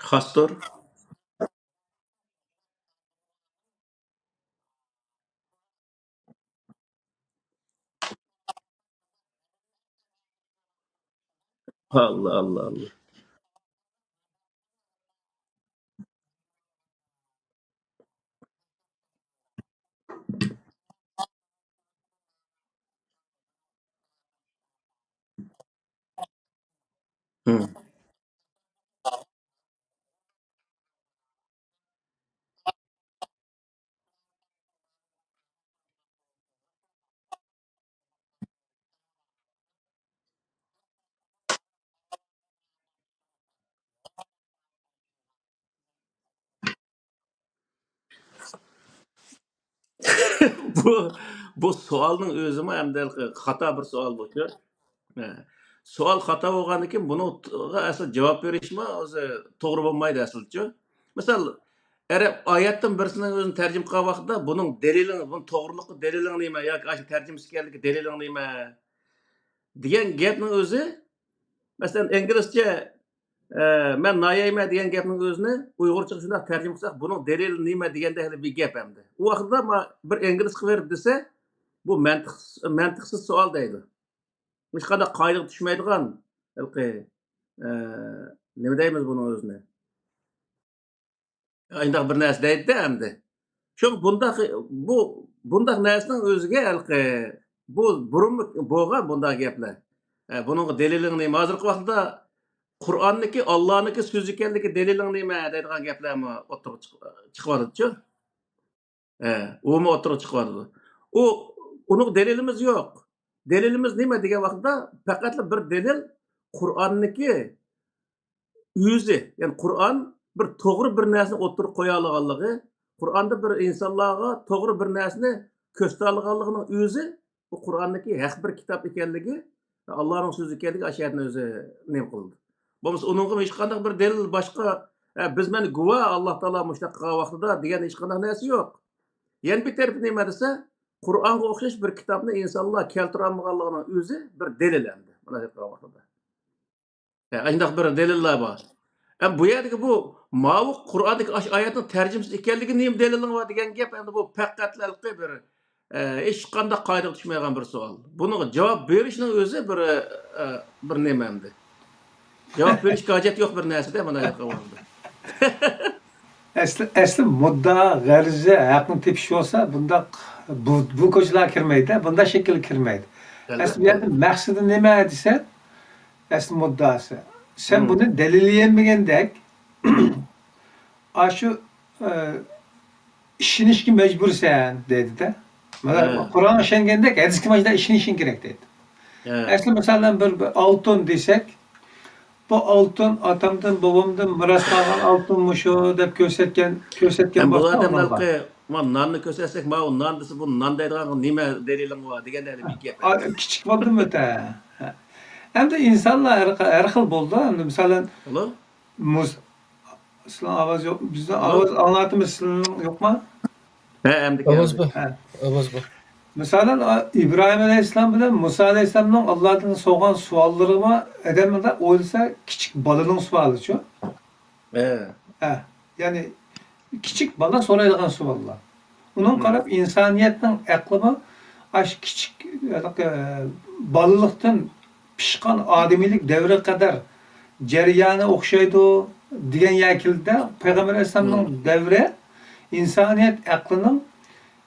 خاستۇر. ئاللا، ئاللا، ئاللا. بۇ، بۇ سوئالنىڭ ئۆزىمۇ ئەمدى خاتا بىر سوئال بۇچۇ. ھە. سوئال خاتا بولغاندىن كېيىن بۇنىڭغا ئەسلى جاۋاب بېرىشمۇ ئۆزى توغرا بولمايدۇ ئەسلىچۇ. مىسال، ئەرەب ئايەتتىن بىرسىنىڭ ئۆزىنى تەرجىمە قىلغان ۋاقتىدا بۇنىڭ دەلىلىڭ، بۇنىڭ توغرىلىقى دەلىلىڭ نېمە ياكى ئاشۇ تەرجىمىسى ئىكەنلىكى دەلىلىڭ نېمە دېگەن گەپنىڭ ئۆزى، مەسىلەن، ئىنگلىزچە، ئە، مەن نايەيمەن دېگەن گەپنىڭ ئۆزىنى ئۇيغۇرچىغا شۇنداق تەرجىمە قىلساق، بۇنىڭ دەلىلى نېمە دېگەندەك بىر گەپ ئەمدى. ئۇ ۋاقىتتا ما-، بىر ئىنگلىزغا بېرىپ دېسە، بۇ مەنتىق-، مەنتىقسىز سوئال دەيدۇ. ھېچقانداق قائىدىگە چۈشمەيدىغان، ھېلىقى، ئە، نېمە دەيمىز بۇنىڭ ئۆزىنى؟ ئاينداق بىر نەرسە دەيدۇ ئەمدى. شۇڭا بۇنداق، بۇ، بۇنداق نەرسىنىڭ ئۆزىگە ھېلىقى، بۇ بۇرۇنمۇ بولغان بۇنداق گەپلەر. ئە، بۇنىڭغا دەلىلىڭ نېمە؟ ھازىرقى ۋاقىتتا قۇرئاننىكى ئاللانىڭكى سۆزى ئىكەنلىكى دەلىلىڭ نېمە دەيدىغان گەپلەرمۇ ئوتتۇرىغا چىق-، چىقىۋاتىدۇچۇ. ئە، ئۇمۇ ئوتتۇرىغا چىقىۋاتىدۇ. ئۇ، ئۇنىڭ دەلىلىمىز يوق. دەلىلىمىز نېمە دېگەن ۋاقىتتا، پەقەتلا بىر دەلىل قۇرئاننىكى ئۆزى، يەنى قۇرئان بىر توغرا بىر نەرسىنى ئوتتۇرىغا قويالىغانلىقى، قۇرئاندا بىر ئىنسانلارغا توغرا بىر نەرسىنى كۆرسىتەلىغانلىقىنىڭ ئۆزى، بۇ قۇرئاندىكى ھەق بىر كىتاب ئىكەنلىكى، ئاللانىڭ سۆزى ئىكەنلىكى ئاشۇ يەردىن ئۆزى نېمە قىلىدۇ. بولمىسا ئۇنىڭغا ھېچقانداق بىر دەلىل باشقا، «ھە، بىز مەن گۇۋاھ، ئاللا تائالا مۇشۇنداق قىلغان ۋاقتىدا» دېگەن ھېچقانداق نەرسە يوق. يەنە بىر تەرىپى نېمە دېسە، قۇرئانغا ئوخشاش بىر كىتابنى ئىنسانلار كەلتۈرەلمىغانلىقىنىڭ ئۆزى بىر دەلىل ئەمدى. مانا دەپ قالغان ۋاقتىدا. ھە، ئاشۇنداق بىر دەلىللار بار. ھەم بۇ يەردىكى بۇ ماۋۇ قۇرئاندىكى ئاشۇ ئايەتنىڭ تەرجىمىسى ئىكەنلىكىنى نېمە دەلىلىڭ بار دېگەن گەپ، ئەمدى بۇ پەقەتلا ھېلىقى بىر، ئە، ھېچقانداق قائىدىگە چۈشمەيدىغان بىر سوئال. بۇنىڭغا جاۋاب بېرىشنىڭ ئۆزى بىر، ئە، بىر نېمە ئەمدى. جاۋاب بېرىشكە ھاجەت يوق بىر نەرسىدە، مانا ياققان ۋاقىتتا. ئەسلى، ئەسلى مۇددىئا، غەرىزە، ھەقنى تېپىش بولسا، بۇنداق، بۇ، بۇ كوچىلارغا كىرمەيدۇ، بۇنداق شەكىلگە كىرمەيدۇ. ئەسلى بۇ يەردە مەقسىتى نېمە دېسە، ئەسلى مۇددىئاسى. سەن بۇنى دەلىللىيەلمىگەندەك، ئاشۇ، ئە، ئىشىنىشكە مەجبۇرسەن دەيدۇ-دە. مانا قۇرئانغا ئىشەنگەندەك ھەدىسكە مانا شۇنداق ئىشىنىشىڭ كېرەك دەيدۇ. ئەسلى مىسالەن بىر، بىر ئالتۇن دېسەك، بۇ ئالتۇن ئاتامدىن، بوۋامدىن مىراس قالغان ئالتۇن مۇشۇ دەپ كۆرسەتكەن، كۆرسەتكەن ھەم بولسا بۇلار ئۇنىڭغا. ماۋۇ ناننى كۆرسەتسەك، ماۋۇ نان دېسە، بۇ نان دەيدىغانغا نېمە دەلىلىڭ بار دېگەندەك بىر گەپ. ئا، كىچىك بولدىمۇ تە؟ ئەمدى ئىنسانلار ھەر خىل، ھەر خىل بولىدۇ. ئەمدى مىسالەن، مۇس-، سىلەرنىڭ ئاۋاز يوق. بىزنىڭ ئاۋاز ئاڭلىتىمىز، سىلەرنىڭ يوقما؟ ھە، ئەمدى ئاۋاز بار. ھە. ئاۋاز بار. مىسالەن، ئا، ئىبراھىم ئەلەيھىسسالام بىلەن مۇسا ئەلەيھىسسالامنىڭ ئاللادىن سورىغان سوئاللىرى بار. ئادەم مۇنداق ئويلىسا، كىچىك بالىنىڭ سوئالىچۇ. ھە. ھە. يەنى كىچىك بالا سورايدىغان سوئاللار. ئۇنىڭغا قاراپ ئىنسانىيەتنىڭ ئەقلىمۇ ئاشۇ كىچىك، ھېلىقى، بالىلىقتىن پىشقان ئادىمىيلىك دەۋرىگە قەدەر جەريانى ئوخشايدۇ دېگەن يەرگە كېلىدۇ. پەيغەمبەر ئەلەيھىسسالامنىڭ دەۋرى ئىنسانىيەت ئەقلىنىڭ،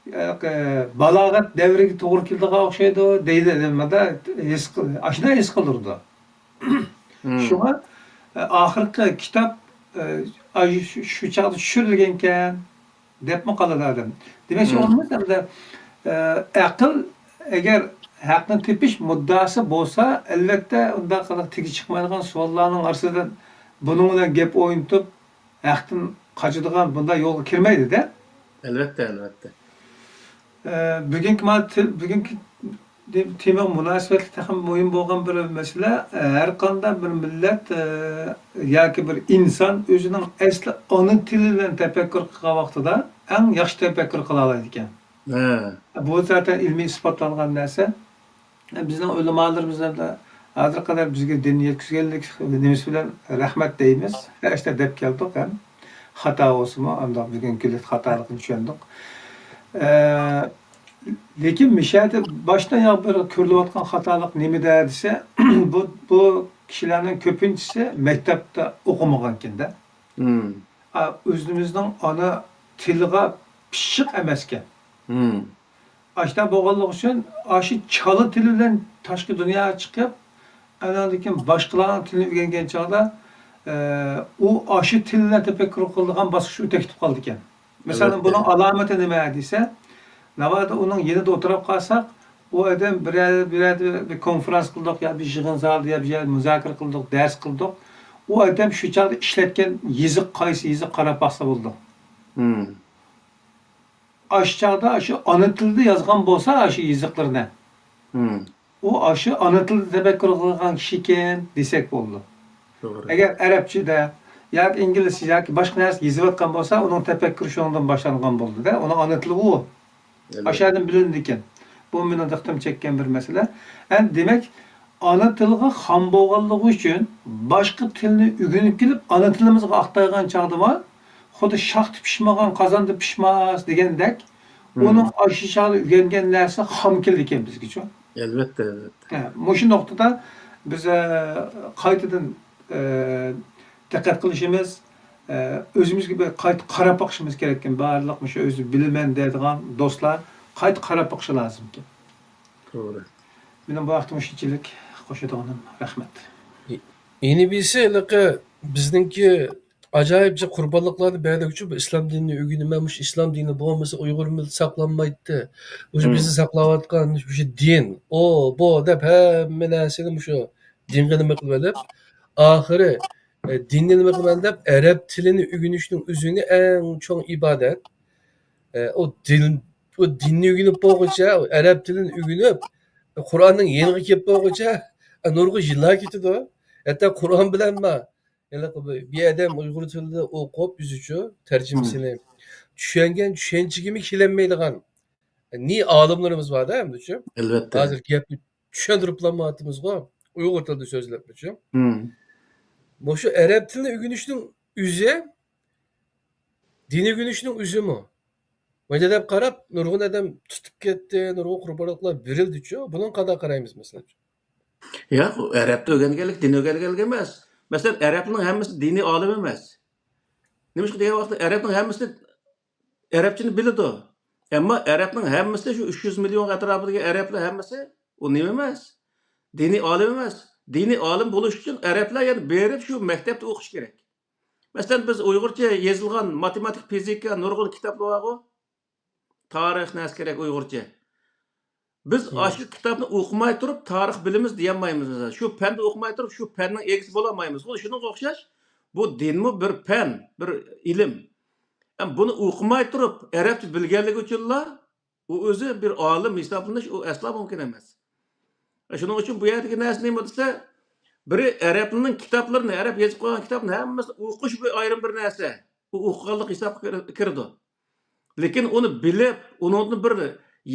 ئە، بالاغەت دەۋرىگە توغرا كېلىدىغان ئوخشايدۇ دەيدۇ. مانا ھېس قىل-، ئاشۇنداق ھېس قىلدۇرىدۇ. شۇڭا، ئە، ئاخىرقى كىتاب، ئە، ئاي، شۇ، شۇ چاغدا چۈشۈرۈلگەنكەن دەپمۇ قالىدۇ ئادەم. دېمەكچى، ئۇنىمىز ئەمدى، ئە، ئەقىل ئەگەر ھەقنى تېپىش مۇددىئاسى بولسا، ئەلۋەتتە، ئۇنداق قىلىپ تېگى چىقمايدىغان سوئاللارنىڭ ئارىسىدىن بۇنىڭ بىلەن گەپ ئوينىتىپ، ھەقتىن قاچىدىغان بۇنداق يولغا كىرمەيدۇ-دە. ئەلۋەتتە، ئەلۋەتتە. ئە، بۈگۈنكى ما-، تىل-، بۈگۈنكى دې-، تېمىغا مۇناسىۋەتلىك تېخىمۇ مۇھىم بولغان بىر مەسىلە، ئە، ھەر قانداق بىر مىللەت، ئە، ياكى بىر ئىنسان ئۆزىنىڭ ئەسلى ئانا تىلى بىلەن تەپەككۇر قىلغان ۋاقتىدا ئەڭ ياخشى تەپەككۇر قىلالايدىكەن. ھە. بۇ زاتەن ئىلمىي ئىسپاتلانغان نەرسە. بىزنىڭ ئۆلىمالىرىمىز ھەمدە ھازىرغا قەدەر بىزگە دىن يەتكۈزگەنلىك نېمىسى بىلەن رەھمەت دەيمىز. ھەر ئىشتا دەپ كەلدۇق ھەم خاتا بولسىمۇ، ئانداق بۈگۈنكى كۈندە خاتالىقنى چۈشەندۇق. ئە، لېكىن مىشەدە باشتىن ياق بىر كۆرۈلۈۋاتقان خاتالىق نېمىدە دېسە، بۇ، بۇ كىشىلەرنىڭ كۆپىنچىسى مەكتەپتە ئوقۇمىغانكەندە. مم. ئا، ئۆزىمىزنىڭ ئانا تىلىغا پىششىق ئەمەسكەن. مم. ئاشۇنداق بولغانلىقى ئۈچۈن ئاشۇ چالا تىلى بىلەن تاشقى دۇنياغا چىقىپ، ئاندىن كېيىن باشقىلارنىڭ تىلىنى ئۆگەنگەن چاغدا، ئە، ئۇ ئاشۇ تىل بىلەن تەپەككۇر قىلىدىغان باسقۇچقا ئۆتۈپ كېتىپ قالىدىكەن. مەسىلەن، ئەلۋەتتە. بۇنىڭ ئالامىتى نېمە دېسە، ناۋادا ئۇنىڭ يېنىدا ئولتۇرۇپ قالساق، ئۇ ئادەم بىرەر، بىرەردە بىر كونفرانس قىلدۇق، يا بىر يىغىن زالىدا، يا بىر يەردە مۇزاكىرە قىلدۇق، دەرس قىلدۇق. ئۇ ئادەم شۇ چاغدا ئىشلەتكەن يېزىق قايسى يېزىق قاراپ باقسا بولىدۇ. مم. ئاشۇ چاغدا ئاشۇ ئانا تىلدا يازغان بولسا ئاشۇ يېزىقلىرىنى، مم. ئۇ ئاشۇ ئانا تىلدا تەپەككۇر قىلغان كىشىكەن دېسەك بولىدۇ. توغرا. ئەگەر ئەرەبچىدە ياكى ئىنگلىزچە ياكى باشقا نەرسە يېزىۋاتقان بولسا، ئۇنىڭ تەپەككۇرى شۇنىڭدىن باشلانغان بولىدۇ-دە، ئۇنىڭ ئانا تىلى ئۇ. ئەلۋەتتە. ئاشۇ يەردىن بىلىنىدىكەن. بۇ مېنىڭ دىققىتىمنى چەككەن بىر مەسىلە. ئەمدى دېمەك، ئانا تىلغا خام بولغانلىقى ئۈچۈن باشقا تىلنى ئۆگىنىپ كېلىپ، ئانا تىلىمىزغا ئاقتايدىغان چاغدىمۇ، خۇددى شاختا پىشمىغان قازاندا پىشماس دېگەندەك، مم. ئۇنىڭ ئاشۇ چاغدا ئۆگەنگەن نەرسە خام كېلىدىكەن بىزگىچۇ. ئەلۋەتتە، ئەلۋەتتە. ھە، مۇشۇ نۇقتىدا بىز، ئە، قايتىدىن، ئە، دىققەت قىلىشىمىز، ئە، ئۆزىمىزگە بىر قايتا قاراپ باقىشىمىز كېرەككەن. بارلىق مۇشۇ ئۆزى بىلىمەن دەيدىغان دوستلار قايتا قاراپ باقىشى لازىمكەن. توغرا. مېنىڭ بۇ ھەقتە مۇشۇنچىلىك قوشىدىغىنىم. رەھمەت. يەنە بىرسى، ھېلىقى بىزنىڭكى ئاجايىپ جىق قۇربانلىقلارنى بەردۇق-چۇ، بۇ ئىسلام دىنىنى ئۆگىنىمەن، مۇشۇ ئىسلام دىنى بولمىسا ئۇيغۇر مىللىتى ساقلانمايتتى. مۇشۇ مم. بىزنى ساقلاۋاتقان مۇشۇ دىن، ئۇ، بۇ دەپ ھەممە نەرسىنى مۇشۇ دىنغا نېمە قىلىۋېلىپ، ئاخىرى، ئە، دىننى نېمە قىلىمەن دەپ، ئەرەب تىلىنى ئۆگىنىشنىڭ ئۆزىنى ئەڭ چوڭ ئىبادەت. ئە، ئۇ دىن، ئۇ دىننى ئۆگىنىپ بولغۇچە، ئەرەب تىلىنى ئۆگىنىپ، قۇرئاننىڭ يېنىغا كېلىپ بولغۇچە، ئە، نۇرغۇن يىللار كېتىدۇ. ھەتتا قۇرئان بىلەنمۇ، ھېلىقى بىر، بىر ئادەم ئۇيغۇر تىلىدا ئوقۇپ، ئۆزىچۇ تەرجىمىسىنى، مم. چۈشەنگەن چۈشەنچىگىمۇ كېلەلمەيدىغان نى ئالىملىرىمىز بار-دە، ئەمدىچۇ. ئەلۋەتتە. ھازىر گەپنى چۈشەندۈرۈپلاماتىمىزغۇ، ئۇيغۇر تىلىدا سۆزلەپمۇچۇ. مم. مۇشۇ ئەرەب تىلىنى ئۆگىنىشنىڭ ئۆزى، دىن ئۆگىنىشنىڭ ئۆزىمۇ. مانا دەپ قاراپ، نۇرغۇن ئادەم تۇتۇپ كەتتى، نۇرغۇن قۇربانلىقلار بېرىلدىچۇ. بۇنىڭغا قانداق قارايمىز، مەسىلەن؟ ياق، ئەرەبتە ئۆگەنگەنلىك دىن ئۆگەنگەنلىك ئەمەس. مەسىلەن، ئەرەبنىڭ ھەممىسى دىنىي ئالىم ئەمەس. نېمىشقا دېگەن ۋاقىتتا ئەرەبنىڭ ھەممىسى ئەرەبچىنى بىلىدۇ. ئەمما ئەرەبنىڭ ھەممىسى، شۇ ئۈچ يۈز مىليون ئەتراپىدىكى ئەرەبلەر ھەممىسى ئۇ نېمە ئەمەس؟ دىنىي ئالىم ئەمەس. دىنىي ئالىم بولۇش ئۈچۈن ئەرەبلەر يەنە بېرىپ شۇ مەكتەپتە ئوقۇش كېرەك. مەسىلەن، بىز ئۇيغۇرچە يېزىلغان ماتېماتىك، فىزىكا، نۇرغۇن كىتابلار بارغۇ. تارىخ نەرسە كېرەك ئۇيغۇرچە. بىز مم. ئاشۇ كىتابنى ئوقۇماي تۇرۇپ تارىخ بىلىمىز دېيەلمەيمىز. مەسىلەن، شۇ پەندە ئوقۇماي تۇرۇپ شۇ پەننىڭ ئىگىسى بولالمايمىز. خۇددى شۇنىڭغا ئوخشاش، بۇ دىنمۇ بىر پەن، بىر ئىلىم. ئەم، بۇنى ئوقۇماي تۇرۇپ ئەرەبچە بىلگەنلىكى ئۈچۈنلا ئۇ ئۆزى بىر ئالىم ھېسابلىنىش، ئۇ ئەسلا مۇمكىن ئەمەس. شۇنىڭ ئۈچۈن بۇ يەردىكى نەرسە نېمە دېسە، بىرى ئەرەبنىڭ كىتابلىرىنى، ئەرەب يېزىپ قويغان كىتابنى ھەممىسىنى ئوقۇش بىر ئايرىم بىر نەرسە. ئۇ ئوقۇغانلىق ھېسابقا كىر-، كىرىدۇ. لېكىن ئۇنى بىلىپ، ئۇنىڭدىن بىر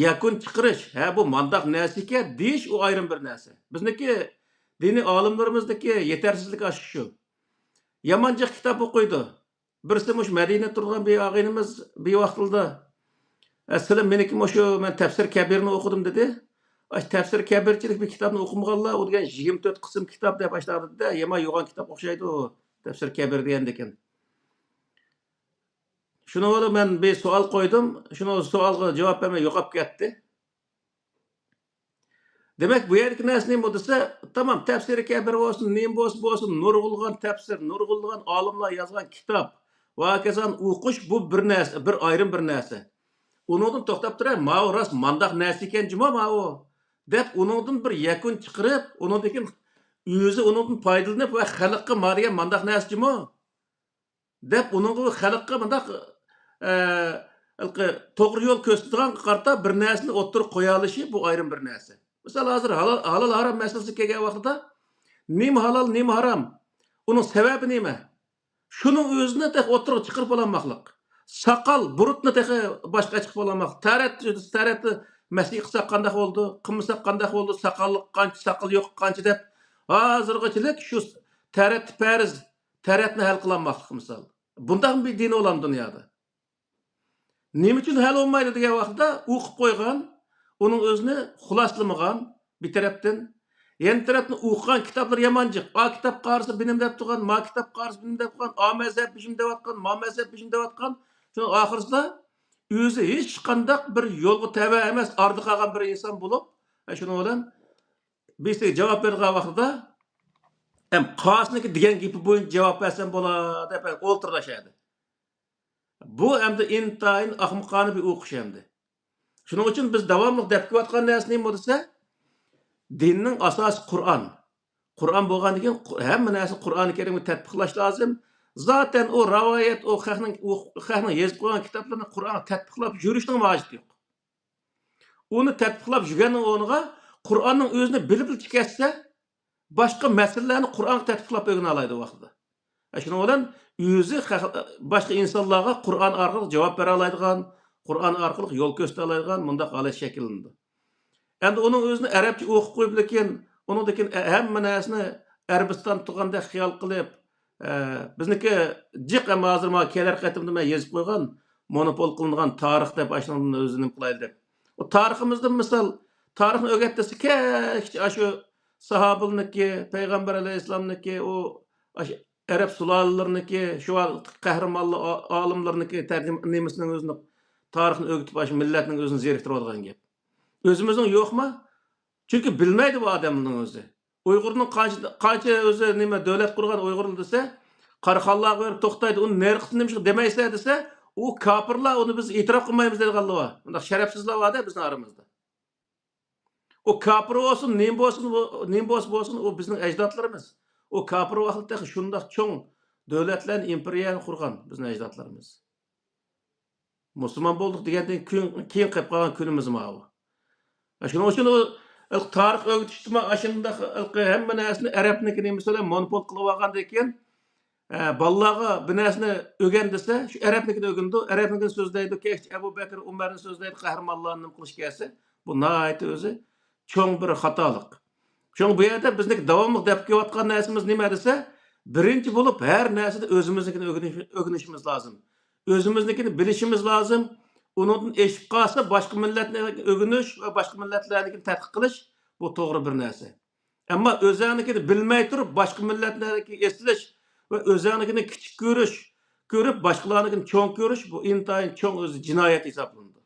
يەكۈن چىقىرىش، ھە، بۇ مانداق نەرسە ئىكەن دېيىش، ئۇ ئايرىم بىر نەرسە. بىزنىڭكى دىنىي ئالىملىرىمىزنىڭكى يېتەرسىزلىكى ئاشۇ شۇ. يامان جىق كىتاب ئوقۇيدۇ. بىرسى مۇشۇ مەدىنىدە تۇرغان بىر ئاغىنىمىز بىر ۋاقتىدا، ئە، سىلەر مېنىڭكى مۇشۇ مەن تەپسىر كەبىرنى ئوقۇدۇم دېدى. ئاش تەپسىر كەبىرچىلىك بىر كىتابنى ئوقۇمىغانلار، ئۇ دېگەن يىگىرمە تۆت قىسىم كىتاب دەپ ئاشۇنداق دېدى-دە، يامان يوغان كىتاب ئوخشايدۇ، تەپسىر كەبىر دېگەندىكىن. شۇنىڭ بىلەن مەن بىر سوئال قويدۇم. شۇنىڭ سوئالغا جاۋاب بەرمەي يوقاپ كەتتى. دېمەك، بۇ يەردىكى نەرسە نېمە دېسە، تامام، تەپسىرى كەبىر بولسۇن، نېمە بولسا بولسۇن، نۇرغۇنلىغان تەپسىر، نۇرغۇنلىغان ئالىملار يازغان كىتاب ۋە ھاكازانى ئوقۇش، بۇ بىر نەرسە، بىر ئايرىم بىر نەرسە. ئۇنىڭدىن توختاپ تۇرۇپ، ماۋۇ راست مانداق نەرسە ئىكەن جۇمۇ ماۋۇ، دەپ ئۇنىڭدىن بىر يەكۈن چىقىرىپ، ئۇنىڭدىن كېيىن ئۆزى ئۇنىڭدىن پايدىلىنىپ ۋە خەلققە ما دېگەن مانداق نەرسە جۇمۇ دەپ، ئۇنىڭغا خەلققە مۇنداق، ئە، ھېلىقى توغرا يول كۆرسىتىدىغانغا قارىتا بىر نەرسىنى ئوتتۇرىغا قويالىشى، بۇ ئايرىم بىر نەرسە. مىسال، ھازىر ھالال، ھالال ھارام مەسىلىسىگە كەلگەن ۋاقتىدا، نېمە ھالال، نېمە ھارام؟ ئۇنىڭ سەۋەبى نېمە؟ شۇنىڭ ئۆزىنى تېخى ئوتتۇرىغا چىقىرىپ بولالماقلىق. ساقال، بۇرۇتنى تېخى باشقا چىقىپ بولالماقلىق. تەرەت، تەرەتنى مەسخ قىلساق قانداق بولىدۇ؟ قىلمىساق قانداق بولىدۇ؟ ساقاللىق قانچە، ساقال يوق قانچە دەپ، ھازىرغىچىلىك شۇ تەرەتتە پەرز، تەرەتنى ھەل قىلالماسلىق مىسال. بۇنداقمۇ بىر دىن بولامدۇ دۇنيادا؟ نېمە ئۈچۈن ھەل بولمايدۇ دېگەن ۋاقىتتا، ئوقۇپ قويغان، ئۇنىڭ ئۆزىنى خۇلاسىلىمىغان بىر تەرەپتىن، يەنە تەرەپتىن ئوقۇغان كىتابلىرى يامان جىق. ئا كىتاب قارىسا بىنېمە دەپ تۇرغان، ما كىتاب قارىسا بىنېمە دەپ قويغان، ئا مەزھەپ بىشىم دەۋاتقان، ما مەزھەپ بىشىم دەۋاتقان. شۇنىڭ ئاخىرىسىدا ئۆزى ھېچقانداق بىر يولغا تەۋە ئەمەس، ئارىدا قالغان بىر ئىنسان بولۇپ، شۇنىڭ بىلەن بىرسىگە جاۋاب بېرىدىغان ۋاقتىدا، ھەم قاسىنىڭكى دېگەن گېپى بويىچە جاۋاب بەرسەم بولا دەپ ئولتۇرىدۇ شۇ يەردە. بۇ ئەمدى ئىنتايىن ئەخمىقانە بىر ئوقۇش ئەمدى. شۇنىڭ ئۈچۈن بىز داۋاملىق دەپ كېلىۋاتقان نەرسە نېمە دېسە، دىننىڭ ئاساسى قۇرئان. قۇرئان بولغاندىن كېيىن قۇ-، ھەممە نەرسىنى قۇرئانى كەرىمگە تەتبىقلاش لازىم. زاتەن ئۇ رىۋايەت، ئۇ خەقنىڭ، ئۇ خەقنىڭ يېزىپ قويغان كىتابلىرىنى قۇرئانغا تەتبىقلاپ يۈرۈشنىڭ ھاجىتى يوق. ئۇنى تەتبىقلاپ يۈرگەننىڭ ئورنىغا قۇرئاننىڭ ئۆزىنى بىلىپلا چىقىۋەتسە، باشقا مەسىلىلەرنى قۇرئانغا تەتبىقلاپ ئۆگىنەلەيدۇ ۋاقتىدا. شۇنىڭ بىلەن ئۆزى خەق-، باشقا ئىنسانلارغا قۇرئان ئارقىلىق جاۋاب بېرەلەيدىغان، قۇرئان ئارقىلىق يول كۆرسىتەلەيدىغان مۇنداق ھالەت شەكىللىنىدۇ. ئەمدى ئۇنىڭ ئۆزىنى ئەرەبچە ئوقۇپ قويۇپ، لېكىن ئۇنىڭدىن كېيىن ھەممە نەرسىنى ئەرەبىستان تۇرغاندەك خىيال قىلىپ، ئە، بىزنىڭكى جىق، ئەمما ھازىر مانا كېلەر قېتىمدا مەن يېزىپ قويغان، مونوپول قىلىنغان تارىخ دەپ ئاشۇنىڭدىن ئۆزىنى نېمە قىلايلى دەپ. ئۇ تارىخىمىزدىن مىسال، تارىخنى ئۆگەتتى دېسە، كەچ ئاشۇ ساھابىلىرىنىڭكى، پەيغەمبەر ئەلەيھىسسالامنىڭكى، ئۇ ئاشۇ ئەرەب سۇلالىلىرىنىڭكى، شۇ قەھرىمانلار، ئا-، ئالىملىرىنىڭكى تەرجىمە-، نېمىسىنىڭ ئۆزىنى، تارىخنى ئۆگىتىپ، ئاشۇ مىللەتنىڭ ئۆزىنى زېرىكتۈرۈۋالىدىغان گەپ. ئۆزىمىزنىڭ يوقما؟ چۈنكى بىلمەيدۇ بۇ ئادەمنىڭ ئۆزى. ئۇيغۇرنىڭ قانچە، قانچە ئۆزى نېمە دۆلەت قۇرغان ئۇيغۇرلار دېسە، قاراخانلارغا بېرىپ توختايدۇ. ئۇنى نېرى قىلسا نېمىشقا دېمەيسىلەر دېسە، ئۇ كاپىرلار، ئۇنى بىز ئېتىراپ قىلمايمىز دەيدىغانلار بار. بۇنداق شەرەپسىزلەر بار-دە بىزنىڭ ئارىمىزدا. ئۇ كاپىر بولسۇن، نېمە بولسۇن، ئۇ نېمە بولسا بولسۇن، ئۇ بىزنىڭ ئەجدادلىرىمىز. ئۇ كاپىر ۋاقتىدا تېخى شۇنداق چوڭ دۆلەتلەرنى، ئىمپېرىيەنى قۇرغان بىزنىڭ ئەجدادلىرىمىز. مۇسۇلمان بولدۇق دېگەندىن كېيىن، كېيىن قېلىپ قالغان كۈنىمىز ماۋۇ. شۇنىڭ ئۈچۈن ئۇ تارىخ ئۆگىتىشتىمۇ ئاشۇنداق ھەممە نەرسىنى ئەرەبنىڭكى نېمىسى بىلەن مونوپول قىلىۋالغاندىن كېيىن، ئە، بالىلارغا بىر نەرسىنى ئۆگەن دېسە، شۇ ئەرەبنىڭكىنى ئۆگىنىدۇ، ئەرەبنىڭكىنى سۆزلەيدۇ، كەچتە ئەبۇ بەكرى، ئۆمەرنى سۆزلەيدۇ، قەھرىمانلارنى نېمە قىلىش كەلسە، بۇ ناھايىتى ئۆزى چوڭ بىر خاتالىق. شۇڭا بۇ يەردە بىزنىڭكى داۋاملىق دەپ كېلىۋاتقان نەرسىمىز نېمە دېسە، بىرىنچى بولۇپ ھەر نەرسىدە ئۆزىمىزنىڭكىنى ئۆگىنىش-، ئۆگىنىشىمىز لازىم. ئۆزىمىزنىڭكىنى بىلىشىمىز لازىم. ئۇنىڭدىن ئېشىپ قالسا، باشقا مىللەتنى ئۆگىنىش ۋە باشقا مىللەتلەرنىڭكىنى تەتقىق قىلىش، بۇ توغرا بىر نەرسە. ئەمما ئۆزەڭنىڭكىنى بىلمەي تۇرۇپ، باشقا مىللەتلەرنىڭكىگە ئېسىلىش ۋە ئۆزەڭنىڭكىنى كىچىك كۆرۈش، كۆرۈپ، باشقىلارنىڭكىنى چوڭ كۆرۈش، بۇ ئىنتايىن چوڭ ئۆزى جىنايەت ھېسابلىنىدۇ.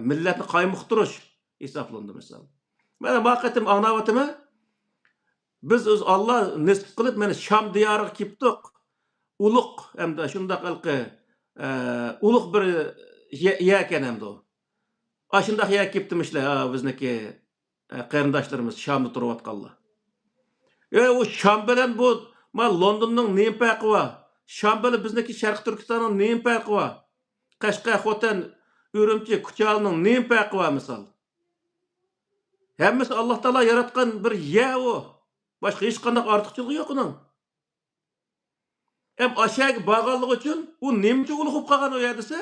مىللەتنى قايمۇقتۇرۇش ھېسابلىنىدۇ، مىسال. مانا بۇ قېتىم ئاڭلاۋاتىمەن. بىز ئۆز ئاللا نېسىپ قىلىپ، مانا شام دىيارىغا كېلىپتۇق. ئۇلۇغ، ئەمدى شۇنداق ھېلىقى، ئە، ئۇلۇغ بىر يە-، يەركەن ئەمدى ئۇ. ئاشۇنداق يەرگە كېلىپتىمىشلەر، ھە، بىزنىڭكى، ئە، قېرىنداشلىرىمىز شامدا تۇرۇۋاتقانلار. ئە، ئۇ شام بىلەن بۇ، ما، لوندوننىڭ نېمە پەرقى بار؟ شام بىلەن بىزنىڭكى شەرقىي تۈركىستاننىڭ نېمە پەرقى بار؟ قەشقەر، خوتەن، ئۈرۈمچى، كۇچالىنىڭ نېمە پەرقى بار، مىسال؟ ھەممىسى ئاللا تائالا ياراتقان بىر يەر ئۇ. باشقا ھېچقانداق ئارتۇقچىلىقى يوق ئۇنىڭ. ھەم ئاشۇ يەرگە بارغانلىقى ئۈچۈن ئۇ نېمە ئۈچۈن ئۇلۇغ بولۇپ قالغان ئۇ يەر دېسە،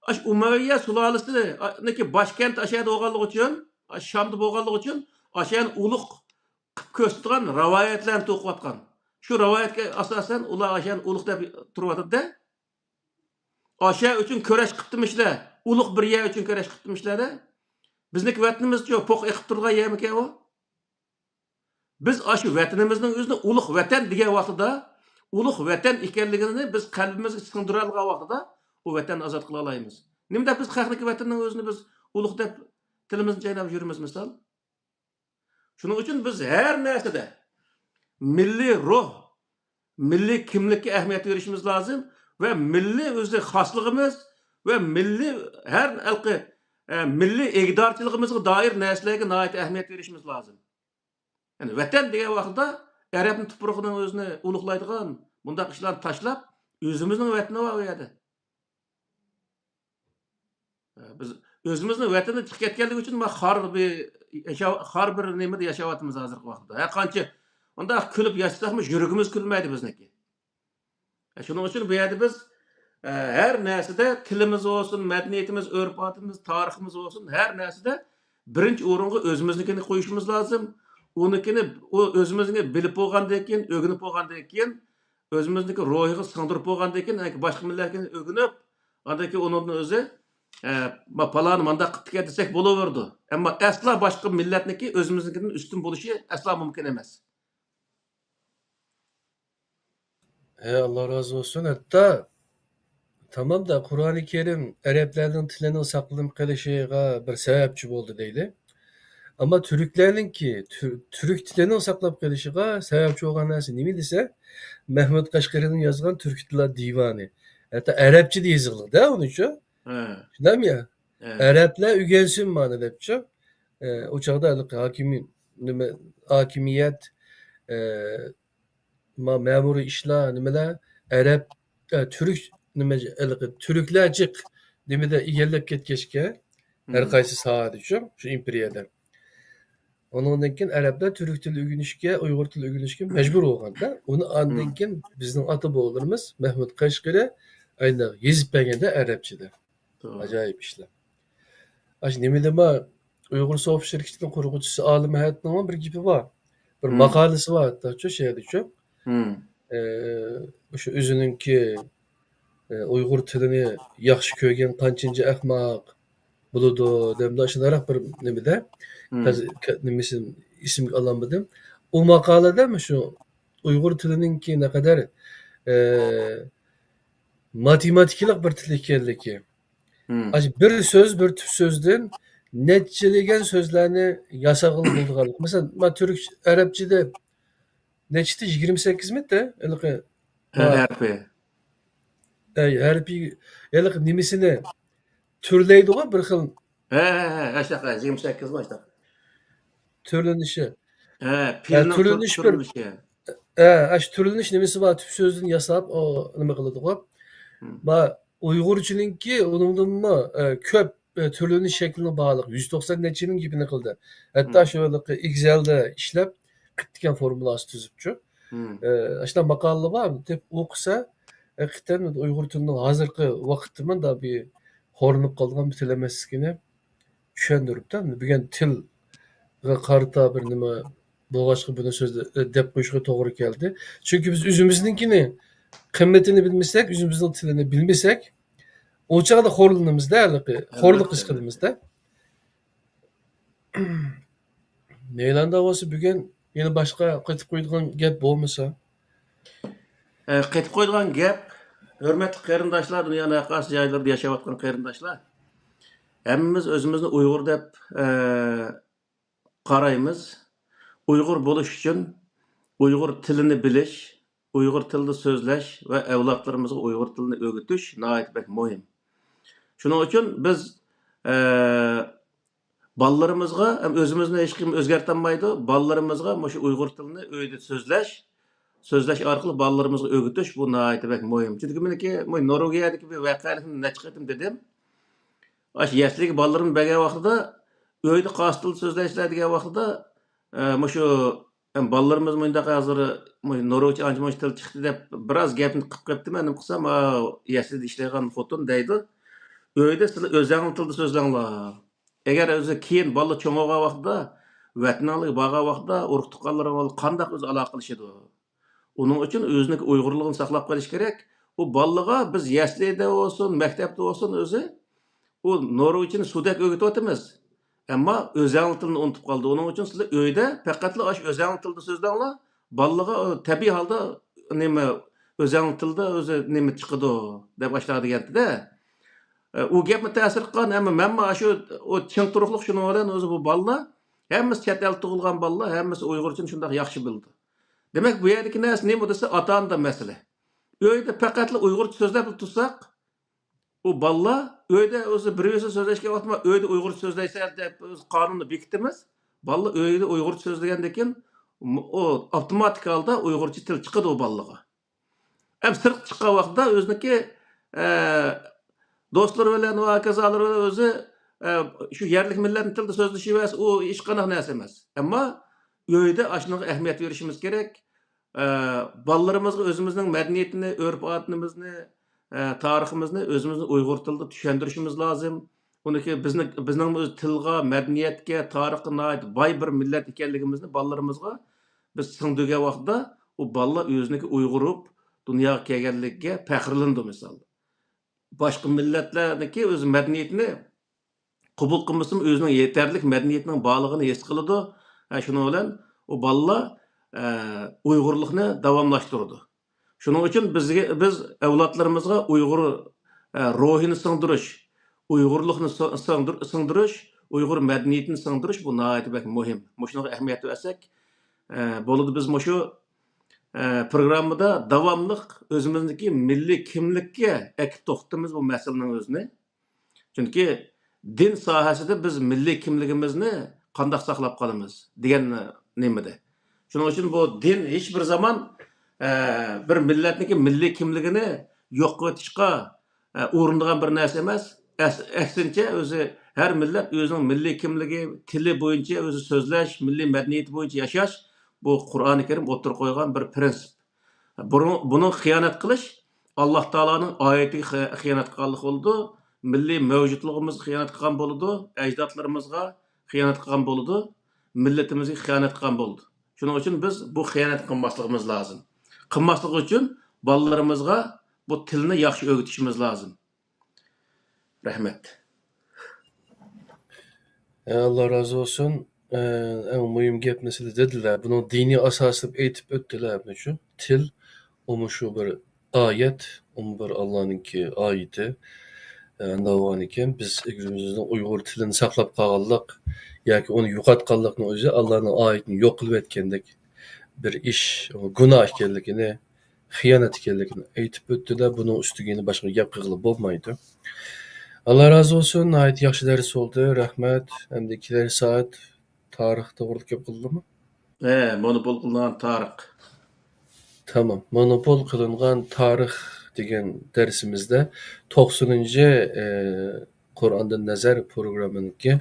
ئاشۇ ئۇمەۋىيە سۇلالىسىنىڭكى باشكەنتى ئاشۇ يەردە بولغانلىقى ئۈچۈن، ئاشۇ شامدا بولغانلىقى ئۈچۈن، ئاشۇ يەرنى ئۇلۇغ قىلىپ كۆرسىتىدىغان رىۋايەتلەرنى توقۇۋاتقان. شۇ رىۋايەتكە ئاساسەن ئۇلار ئاشۇ يەرنى ئۇلۇغ دەپ تۇرۇۋاتىدۇ-دە. ئاشۇ يەر ئۈچۈن كۈرەش قىپتىمىشلەر، ئۇلۇغ بىر يەر ئۈچۈن كۈرەش قىپتىمىشلەر-دە. بىزنىڭكى ۋەتىنىمىزچۇ، پوق ئېقىپ تۇرىدىغان يەرمىكەن ئۇ؟ بىز ئاشۇ ۋەتىنىمىزنىڭ ئۆزىنى ئۇلۇغ ۋەتەن دېگەن ۋاقتىدا، ئۇلۇغ ۋەتەن ئىكەنلىكىنى بىز قەلبىمىزگە سىڭدۈرەلىگەن ۋاقتىدا، ئۇ ۋەتەننى ئازاد قىلالايمىز. نېمە دەپ بىز خەقنىڭكى ۋەتىنىنىڭ ئۆزىنى بىز ئۇلۇغ دەپ تىلىمىزنى چايناپ يۈرىمىز، مىسال؟ شۇنىڭ ئۈچۈن بىز ھەر نەرسىدە مىللىي روھ، مىللىي كىملىككە ئەھمىيەت بېرىشىمىز لازىم ۋە مىللىي ئۆزى خاسلىقىمىز ۋە مىللىي ھەر ھېلىقى، ئە، مىللىي ئىگىدارچىلىقىمىزغا دائىر نەرسىلەرگە ناھايىتى ئەھمىيەت بېرىشىمىز لازىم. يەنى ۋەتەن دېگەن ۋاقىتتا ئەرەبنىڭ تۇپرىقىنىڭ ئۆزىنى ئۇلۇغلايدىغان مۇنداق ئىشلارنى تاشلاپ، ئۆزىمىزنىڭ ۋەتىنى بار ئۇ يەردە. بىز ئۆزىمىزنىڭ ۋەتىنىدىن چىقىپ كەتكەنلىكى ئۈچۈن مانا خار بىر ياشاۋ-، خار بىر نېمىدە ياشاۋاتىمىز ھازىرقى ۋاقىتتا. ھەر قانچە ئۇنداق كۈلۈپ ياشىساقمۇ يۈرىكىمىز كۈلمەيدۇ بىزنىڭكى. شۇنىڭ ئۈچۈن بۇ يەردە بىز، ئە، ھەر نەرسىدە تىلىمىز بولسۇن، مەدەنىيىتىمىز، ئۆرپ-ئادىتىمىز، تارىخىمىز بولسۇن، ھەر نەرسىدە بىرىنچى ئورۇنغا ئۆزىمىزنىڭكىنى قويۇشىمىز لازىم. ئۇنىڭكىنى، ئۇ ئۆزىمىزنى بىلىپ بولغاندىن كېيىن، ئۆگىنىپ بولغاندىن كېيىن، ئۆزىمىزنىڭكى روھىغا سىڭدۈرۈپ بولغاندىن كېيىن، ئەنكى باشقا مىللەتنىڭكىنى ئۆگىنىپ، ئاندىن كېيىن ئۇنىڭدىن ئۆزى، ئە، ما-، پالانى مانداق قىپتىكەن دېسەك بولۇۋېرىدۇ. ئەمما ئەسلا باشقا مىللەتنىڭكى ئۆزىمىزنىڭكىدىن ئۈستۈن بولۇشى ئەسلا مۇمكىن ئەمەس. ھە، ئاللا رازى بولسۇن. ھەتتا تامامدا قۇرئانى كەرىم ئەرەبلەرنىڭ تىلىنىڭ ساقلىنىپ قېلىشىغا بىر سەۋەبچى بولدى دەيلى. ئەمما تۈركلەرنىڭكى، تۈر-، تۈرك تىلىنىڭ ساقلاپ قېلىشىغا سەۋەبچى بولغان نەرسە نېمە دېسە، مەھمۇد قەشقىرىنىڭ يازغان تۈركىي تىللار دىۋانى. ھەتتا ئەرەبچىدە يېزىلغان-دە ئۇنىچۇ. ھە. شۇنداقمۇ يا؟ ھە. ئەرەبلەر ئۆگەنسۇن مانا دەپچۇ. ئە، ئۇ چاغدا ھېلىقى ھاكىمىي-، نېمە، ھاكىمىيەت، ئە، ما-، مەمۇرىي ئىشلار، نېمىلەر، ئەرەب، ئە، تۈرك، نېمە، ھېلىقى تۈركلەر جىق نېمىدە ئىگىلەپ كەتكەچكە، ھەر مم. قايسى ساھەدىچۇ، شۇ ئىمپېرىيەدە. ئۇنىڭدىن كېيىن ئەرەبلەر تۈرك تىلى ئۆگىنىشكە، ئۇيغۇر تىلى ئۆگىنىشكە مەجبۇر بولغاندا، ئۇنى ئاندىن مم. كېيىن بىزنىڭ ئاتا بوۋىلىرىمىز مەھمۇد قەشقىرى ئاينداق يېزىپ بەرگەندە ئەرەبچىدە. توغرا. ئاجايىپ ئىشلار. ئاشۇ نېمىدىما ئۇيغۇر سوفت شىركىتىنىڭ قۇرغۇچىسى ئالىم ھەيەتنىڭمۇ بىر گېپى بار. بىر مم. ماقالىسى بار ھەتتا شۇ شەھەردىچۇ. مم. ئە، شۇ ئۆزىنىڭكى، ئە، ئۇيغۇر تىلىنى ياخشى كۆرگەن قانچىنچە ئەخمەق بولىدۇ دەمدۇ شۇنداقراق بىر نېمىدە، مم. قەز-، كە-، نېمىسى ئېسىمگە ئالالمىدىم. ئۇ ماقالىدە مۇشۇ ئۇيغۇر تىلىنىڭكى نەقەدەر، ئە، ماتېماتىكىلىق بىر تىل ئىكەنلىكى. مم. ئاشۇ بىر سۆز، بىر تۈپ سۆزدىن نەچچىلىگەن سۆزلەرنى ياسىغىلى بولىدىغانلىق. مەسىلەن، ما تۈرك ئەرەبچىدە نەچچىدە يىگىرمە سەككىزمىدە؟ ھېلىقى ھە، ما ھەرپى. ئەي، ھەرپى، ھېلىقى نېمىسىنى تۈرلەيدىغۇ بىر خىل. ھە، ھە، ھە، ئاشۇنداق، يىگىرمە سەككىزمۇ ئاشۇنداق. تۈرلىنىشى. ھە، ھە، پېئىلنىڭ تۈر-، تۈرلىنىش بىر، تۈرلىنىشى. ھە، ئاشۇ تۈرلىنىش نېمىسى بار، تۈپ سۆزدىن ياساپ، ئۇ نېمە قىلىدىغۇ. مم. ما ئۇيغۇرچىنىڭكى ئۇنىڭدىنمۇ، ئە، كۆپ، ئە، تۈرلىنىش شەكلىنىڭ بارلىقى، يۈز توقسان نەچچىنىڭ گېپىنى قىلدى. ھەتتا مم. شۇ ھېلىقى ئېكسېلدا ئىشلەپ، قىپتىكەن فورمۇلاسى تۈزۈپچۇ. مم. ئە، ئاشۇنداق ماقالىلەر بار، دەپ ئوقۇسا، ھەقىقەتەن ئۇيغۇر تىلىنىڭ ھازىرقى ۋاقىتتا مۇنداق بىر خورلىنىپ قالىدىغان بىر تىل ئەمەسلىكىنى چۈشەندۈرۈپتۇ. بۈگۈن تىلغا قارىتا بىر نېمە بولغاچقا بۇنى سۆزلە-، دەپ قويۇشقا توغرا كەلدى. چۈنكى بىز ئۆزىمىزنىڭكىنى، قىممىتىنى بىلمىسەك، ئۆزىمىزنىڭ تىلىنى بىلمىسەك، ئۇ چاغدا خورلىنىمىز-دە، ھېلىقى خورلۇق ھېس قىلىمىز-دە. ئەلۋەتتە. مەيلاندا بولسا بۈگۈن يەنە باشقا قېتىپ قويىدىغان گەپ بولمىسا. ئە، قېتىپ قويىدىغان گەپ، ھۆرمەتلىك قېرىنداشلار، دۇنيانىڭ ھەر قايسى جايلىرىدا ياشاۋاتقان قېرىنداشلار، ھەممىمىز ئۆزىمىزنى ئۇيغۇر دەپ، ئە، قارايمىز. ئۇيغۇر بولۇش ئۈچۈن ئۇيغۇر تىلىنى بىلىش، ئۇيغۇر تىلىدا سۆزلەش ۋە ئەۋلادلىرىمىزغا ئۇيغۇر تىلىنى ئۆگىتىش ناھايىتى بەك مۇھىم. شۇنىڭ ئۈچۈن بىز، ئە، بالىلىرىمىزغا، ھەم ئۆزىمىزنى ھېچكىم ئۆزگەرتەلمەيدۇ، بالىلىرىمىزغا مۇشۇ ئۇيغۇر تىلىنى ئۆيدە سۆزلەش، سۆزلەش ئارقىلىق بالىلىرىمىزغا ئۆگىتىش، بۇ ناھايىتى بەك مۇھىم. چۈنكى مېنىڭكى مۇ-، نورۋېگىيەدىكى بىر ۋەقەلىكنى نەچچە قېتىم دېدىم. ئاشۇ يەسلىگە بالىلىرىمنى بەرگەن ۋاقتىدا، ئۆيدە قارشى تىلدا سۆزلەيسىلەر دېگەن ۋاقتىدا، ئە، مۇشۇ، ئەم، بالىلىرىمىز مۇنداق ھازىر، مۇ-، نورۋېگچە ئانچە-مۇنچە تىل چىقتى دەپ، بىراز گەپنى قىلىپ قېپتىمەن، نېمە قىلسام، ئا، يەسلىدە ئىشلەيدىغان خوتۇن دەيدۇ، ئۆيدە سىلەر ئۆزەڭلار تىلدا سۆزلەڭلار. ئەگەر ئۆزى كېيىن بالىلار چوڭ بولغان ۋاقتىدا، ۋەتىنىڭلارغا بارغان ۋاقتىدا، ئۇرۇق-تۇغقانلىرىڭ بىلەن قانداق ئۆزى ئالاقىلىشىدۇ؟ ئۇنىڭ ئۈچۈن ئۆزىنىڭ ئۇيغۇرلۇقىنى ساقلاپ قېلىش كېرەك. ئۇ بالىلىغا بىز يەسلىدە بولسۇن، مەكتەپتە بولسۇن ئۆزى، ئۇ نورۋېگچىنى سۇدەك ئۆگىتىۋاتىمىز. ئەمما ئۆزەڭ تىلىنى ئۇنتۇپ قالدى. ئۇنىڭ ئۈچۈن سىلەر ئۆيدە پەقەتلا ئاشۇ ئۆزەڭ تىلىدا سۆزلەڭلار. بالىلىغا ئۇ تەبىئىي ھالدا نېمە، ئۆزەڭ تىلىدا ئۆزى نېمە چىقىدۇ دەپ ئاشۇنداق دېگەنتىدە. ئە، ئۇ گەپمۇ تەسىر قىلغان، ئەمما مەنمۇ ئاشۇ، ئۇ چىڭ تۇرۇقلۇق شۇنىڭ بىلەن ئۆزى بۇ بالىلار، ھەممىسى چەت ئەلدە تۇغۇلغان بالىلار، ھەممىسى ئۇيغۇرچىنى شۇنداق ياخشى بىلىدۇ. دېمەك، بۇ يەردىكى نەرسە نېمە دېسە، ئاتا-ئانىدا مەسىلە. ئۆيدە پەقەتلا ئۇيغۇرچە سۆزلەپ تۇرساق، ئۇ بالىلار ئۆيدە ئۆزى بىر-بىرسى سۆزلەشكەن ۋاقتىدا، «ئۆيدە ئۇيغۇرچە سۆزلەيسەن» دەپ ئۆز قانۇننى بېكىتىمىز. بالىلار ئۆيدە ئۇيغۇرچە سۆزلىگەندىن كېيىن، ئۇ ئاپتوماتىك ھالدا ئۇيغۇرچە تىل چىقىدۇ ئۇ بالىلارغا. ھەم سىرتقا چىققان ۋاقتىدا ئۆزىنىڭكى، ئە، دوستلىرى بىلەن ۋە ھاكازالىرى بىلەن ئۆزى، ئە، شۇ يەرلىك مىللەتنىڭ تىلىدا سۆزلىشىۋەرسە، ئۇ ھېچقانداق نەرسە ئەمەس. ئەمما ئۆيدە ئاشۇنىڭغا ئەھمىيەت بېرىشىمىز كېرەك. ئە، بالىلىرىمىزغا ئۆزىمىزنىڭ مەدەنىيىتىنى، ئۆرپ-ئادىتىمىزنى، ئە، تارىخىمىزنى ئۆزىمىزنىڭ ئۇيغۇر تىلىدا چۈشەندۈرۈشىمىز لازىم. ئۇنىڭكى بىزنىڭ، بىزنىڭ ئۆز تىلغا، مەدەنىيەتكە، تارىخقا ناھايىتى باي بىر مىللەت ئىكەنلىكىمىزنى بالىلىرىمىزغا بىز سىڭدۈرگەن ۋاقىتتا، ئۇ بالىلار ئۆزىنىڭكى ئۇيغۇر بولۇپ دۇنياغا كەلگەنلىكىگە پەخىرلىنىدۇ، مىسال. باشقا مىللەتلەرنىڭكى ئۆز مەدەنىيىتىنى قوبۇل قىلمىسىمۇ، ئۆزىنىڭ يېتەرلىك مەدەنىيىتىنىڭ بارلىقىنى ھېس قىلىدۇ. ھە، شۇنىڭ بىلەن ئۇ بالىلار، ئە، ئۇيغۇرلۇقنى داۋاملاشتۇرىدۇ. شۇنىڭ ئۈچۈن بىزگە، بىز ئەۋلادلىرىمىزغا ئۇيغۇر، ئە، روھىنى سىڭدۈرۈش، ئۇيغۇرلۇقنى سىڭ-، سىڭدۈر-، سىڭدۈرۈش، ئۇيغۇر مەدەنىيىتىنى سىڭدۈرۈش، بۇ ناھايىتى بەك مۇھىم. مۇشۇنىڭغا ئەھمىيەت بەرسەك، ئە، بولىدۇ. بىز مۇشۇ، ئە، پروگراممىدا داۋاملىق ئۆزىمىزنىڭكى مىللىي كىملىككە ئەكىپ توختىتىمىز بۇ مەسىلىنىڭ ئۆزىنى. چۈنكى دىن ساھەسىدە بىز مىللىي كىملىكىمىزنى قانداق ساقلاپ قالىمىز دېگەن نېمىدە. شۇنىڭ ئۈچۈن بۇ دىن ھېچ بىر زامان، ئە، بىر مىللەتنىڭكى مىللىي كىملىكىنى يوق قىلىۋېتىشقا، ئە، ئۇرۇنىدىغان بىر نەرسە ئەمەس. ئەس-، ئەكسىنچە، ئۆزى ھەر مىللەت ئۆزىنىڭ مىللىي كىملىكى، تىلى بويىچە ئۆزى سۆزلەش، مىللىي مەدەنىيىتى بويىچە ياشاش، بۇ قۇرئانى كەرىم ئوتتۇرىغا قويغان بىر پرىنسىپ. بۇنىڭ، بۇنىڭغا خىيانەت قىلىش ئاللاھ تائالانىڭ ئايىتىگە خى-، خىيانەت قىلغانلىق بولىدۇ، مىللىي مەۋجۇتلۇقىمىزغا خىيانەت قىلغان بولىدۇ، ئەجدادلىرىمىزغا خىيانەت قىلغان بولىدۇ، مىللىتىمىزگە خىيانەت قىلغان بولىدۇ. شۇنىڭ ئۈچۈن بىز بۇ خىيانەتنى قىلماسلىقىمىز لازىم. قىلماسلىق ئۈچۈن بالىلىرىمىزغا بۇ تىلنى ياخشى ئۆگىتىشىمىز لازىم. رەھمەت. ئە، ئاللا رازى بولسۇن. ئە، ئەڭ مۇھىم گەپنى سىلەر دېدىلەر. بۇنىڭ دىنىي ئاساسى دەپ ئېيتىپ ئۆتتىلەر. شۇ تىل، ئۇمۇ شۇ بىر ئايەت، ئۇمۇ بىر ئاللانىڭكى ئايىتى. ئە، ئۇنداق بولغانىكەن، بىز ئۆزىمىزنىڭ ئۇيغۇر تىلىنى ساقلاپ قالغانلىق ياكى ئۇنى يوقاتقانلىقنىڭ ئۆزى ئاللانىڭ ئايىتىنى يوق قىلىۋەتكەندەك بىر ئىش، گۇناھ ئىكەنلىكىنى، خىيانەت ئىكەنلىكىنى ئېيتىپ ئۆتتى-دە، بۇنىڭ ئۈستىگە يەنە باشقا گەپ قىلغىلى بولمايدۇ. ئاللا رازى بولسۇن، ناھايىتى ياخشى دەرس بولدى، رەھمەت. ئەمدى كېلەر سائەت تارىخ توغرىلىق گەپ قىلدىمۇ؟ ھە، مونوپول قىلىنغان تارىخ. تامام. مونوپول قىلىنغان تارىخ دېگەن دەرسىمىزدە توقسىنىنچى، ئە، قۇرئاندىن نەزەر پروگراممىنىڭكى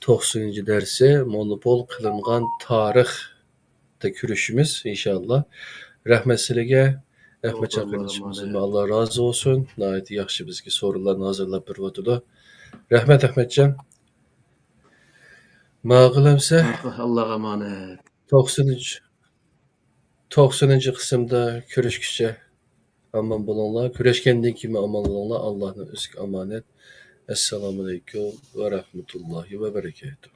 توقسىنىنچى دەرسى، مونوپول قىلىنغان تارىختا كۆرۈشىمىز، ئىنشائاللا. رەھمەت سىلىگە، ئەخمەتجان قېرىندىشىمىزدىن ئاللا رازى بولسۇن. ناھايىتى ياخشى بىزگە سورۇنلارنى ھازىرلاپ بېرىۋاتىدۇ. رەھمەت، ئەخمەتجان. ماقۇل ئەمسە. ماقۇل، ئاللاغا ئامانەت. توقسىنىنچى، توقسىنىنچى قىسىمدا كۆرۈشكىچە ئامان بولۇڭلار. كۆرۈشكەندىن كېيىن ئامان بولۇڭلار. ئاللانىڭ ئۆزىگە ئامانەت. ئەسسالامۇئەلەيكۇم ۋە رەھمەتۇللاھى ۋە بەرەكاتۇھ.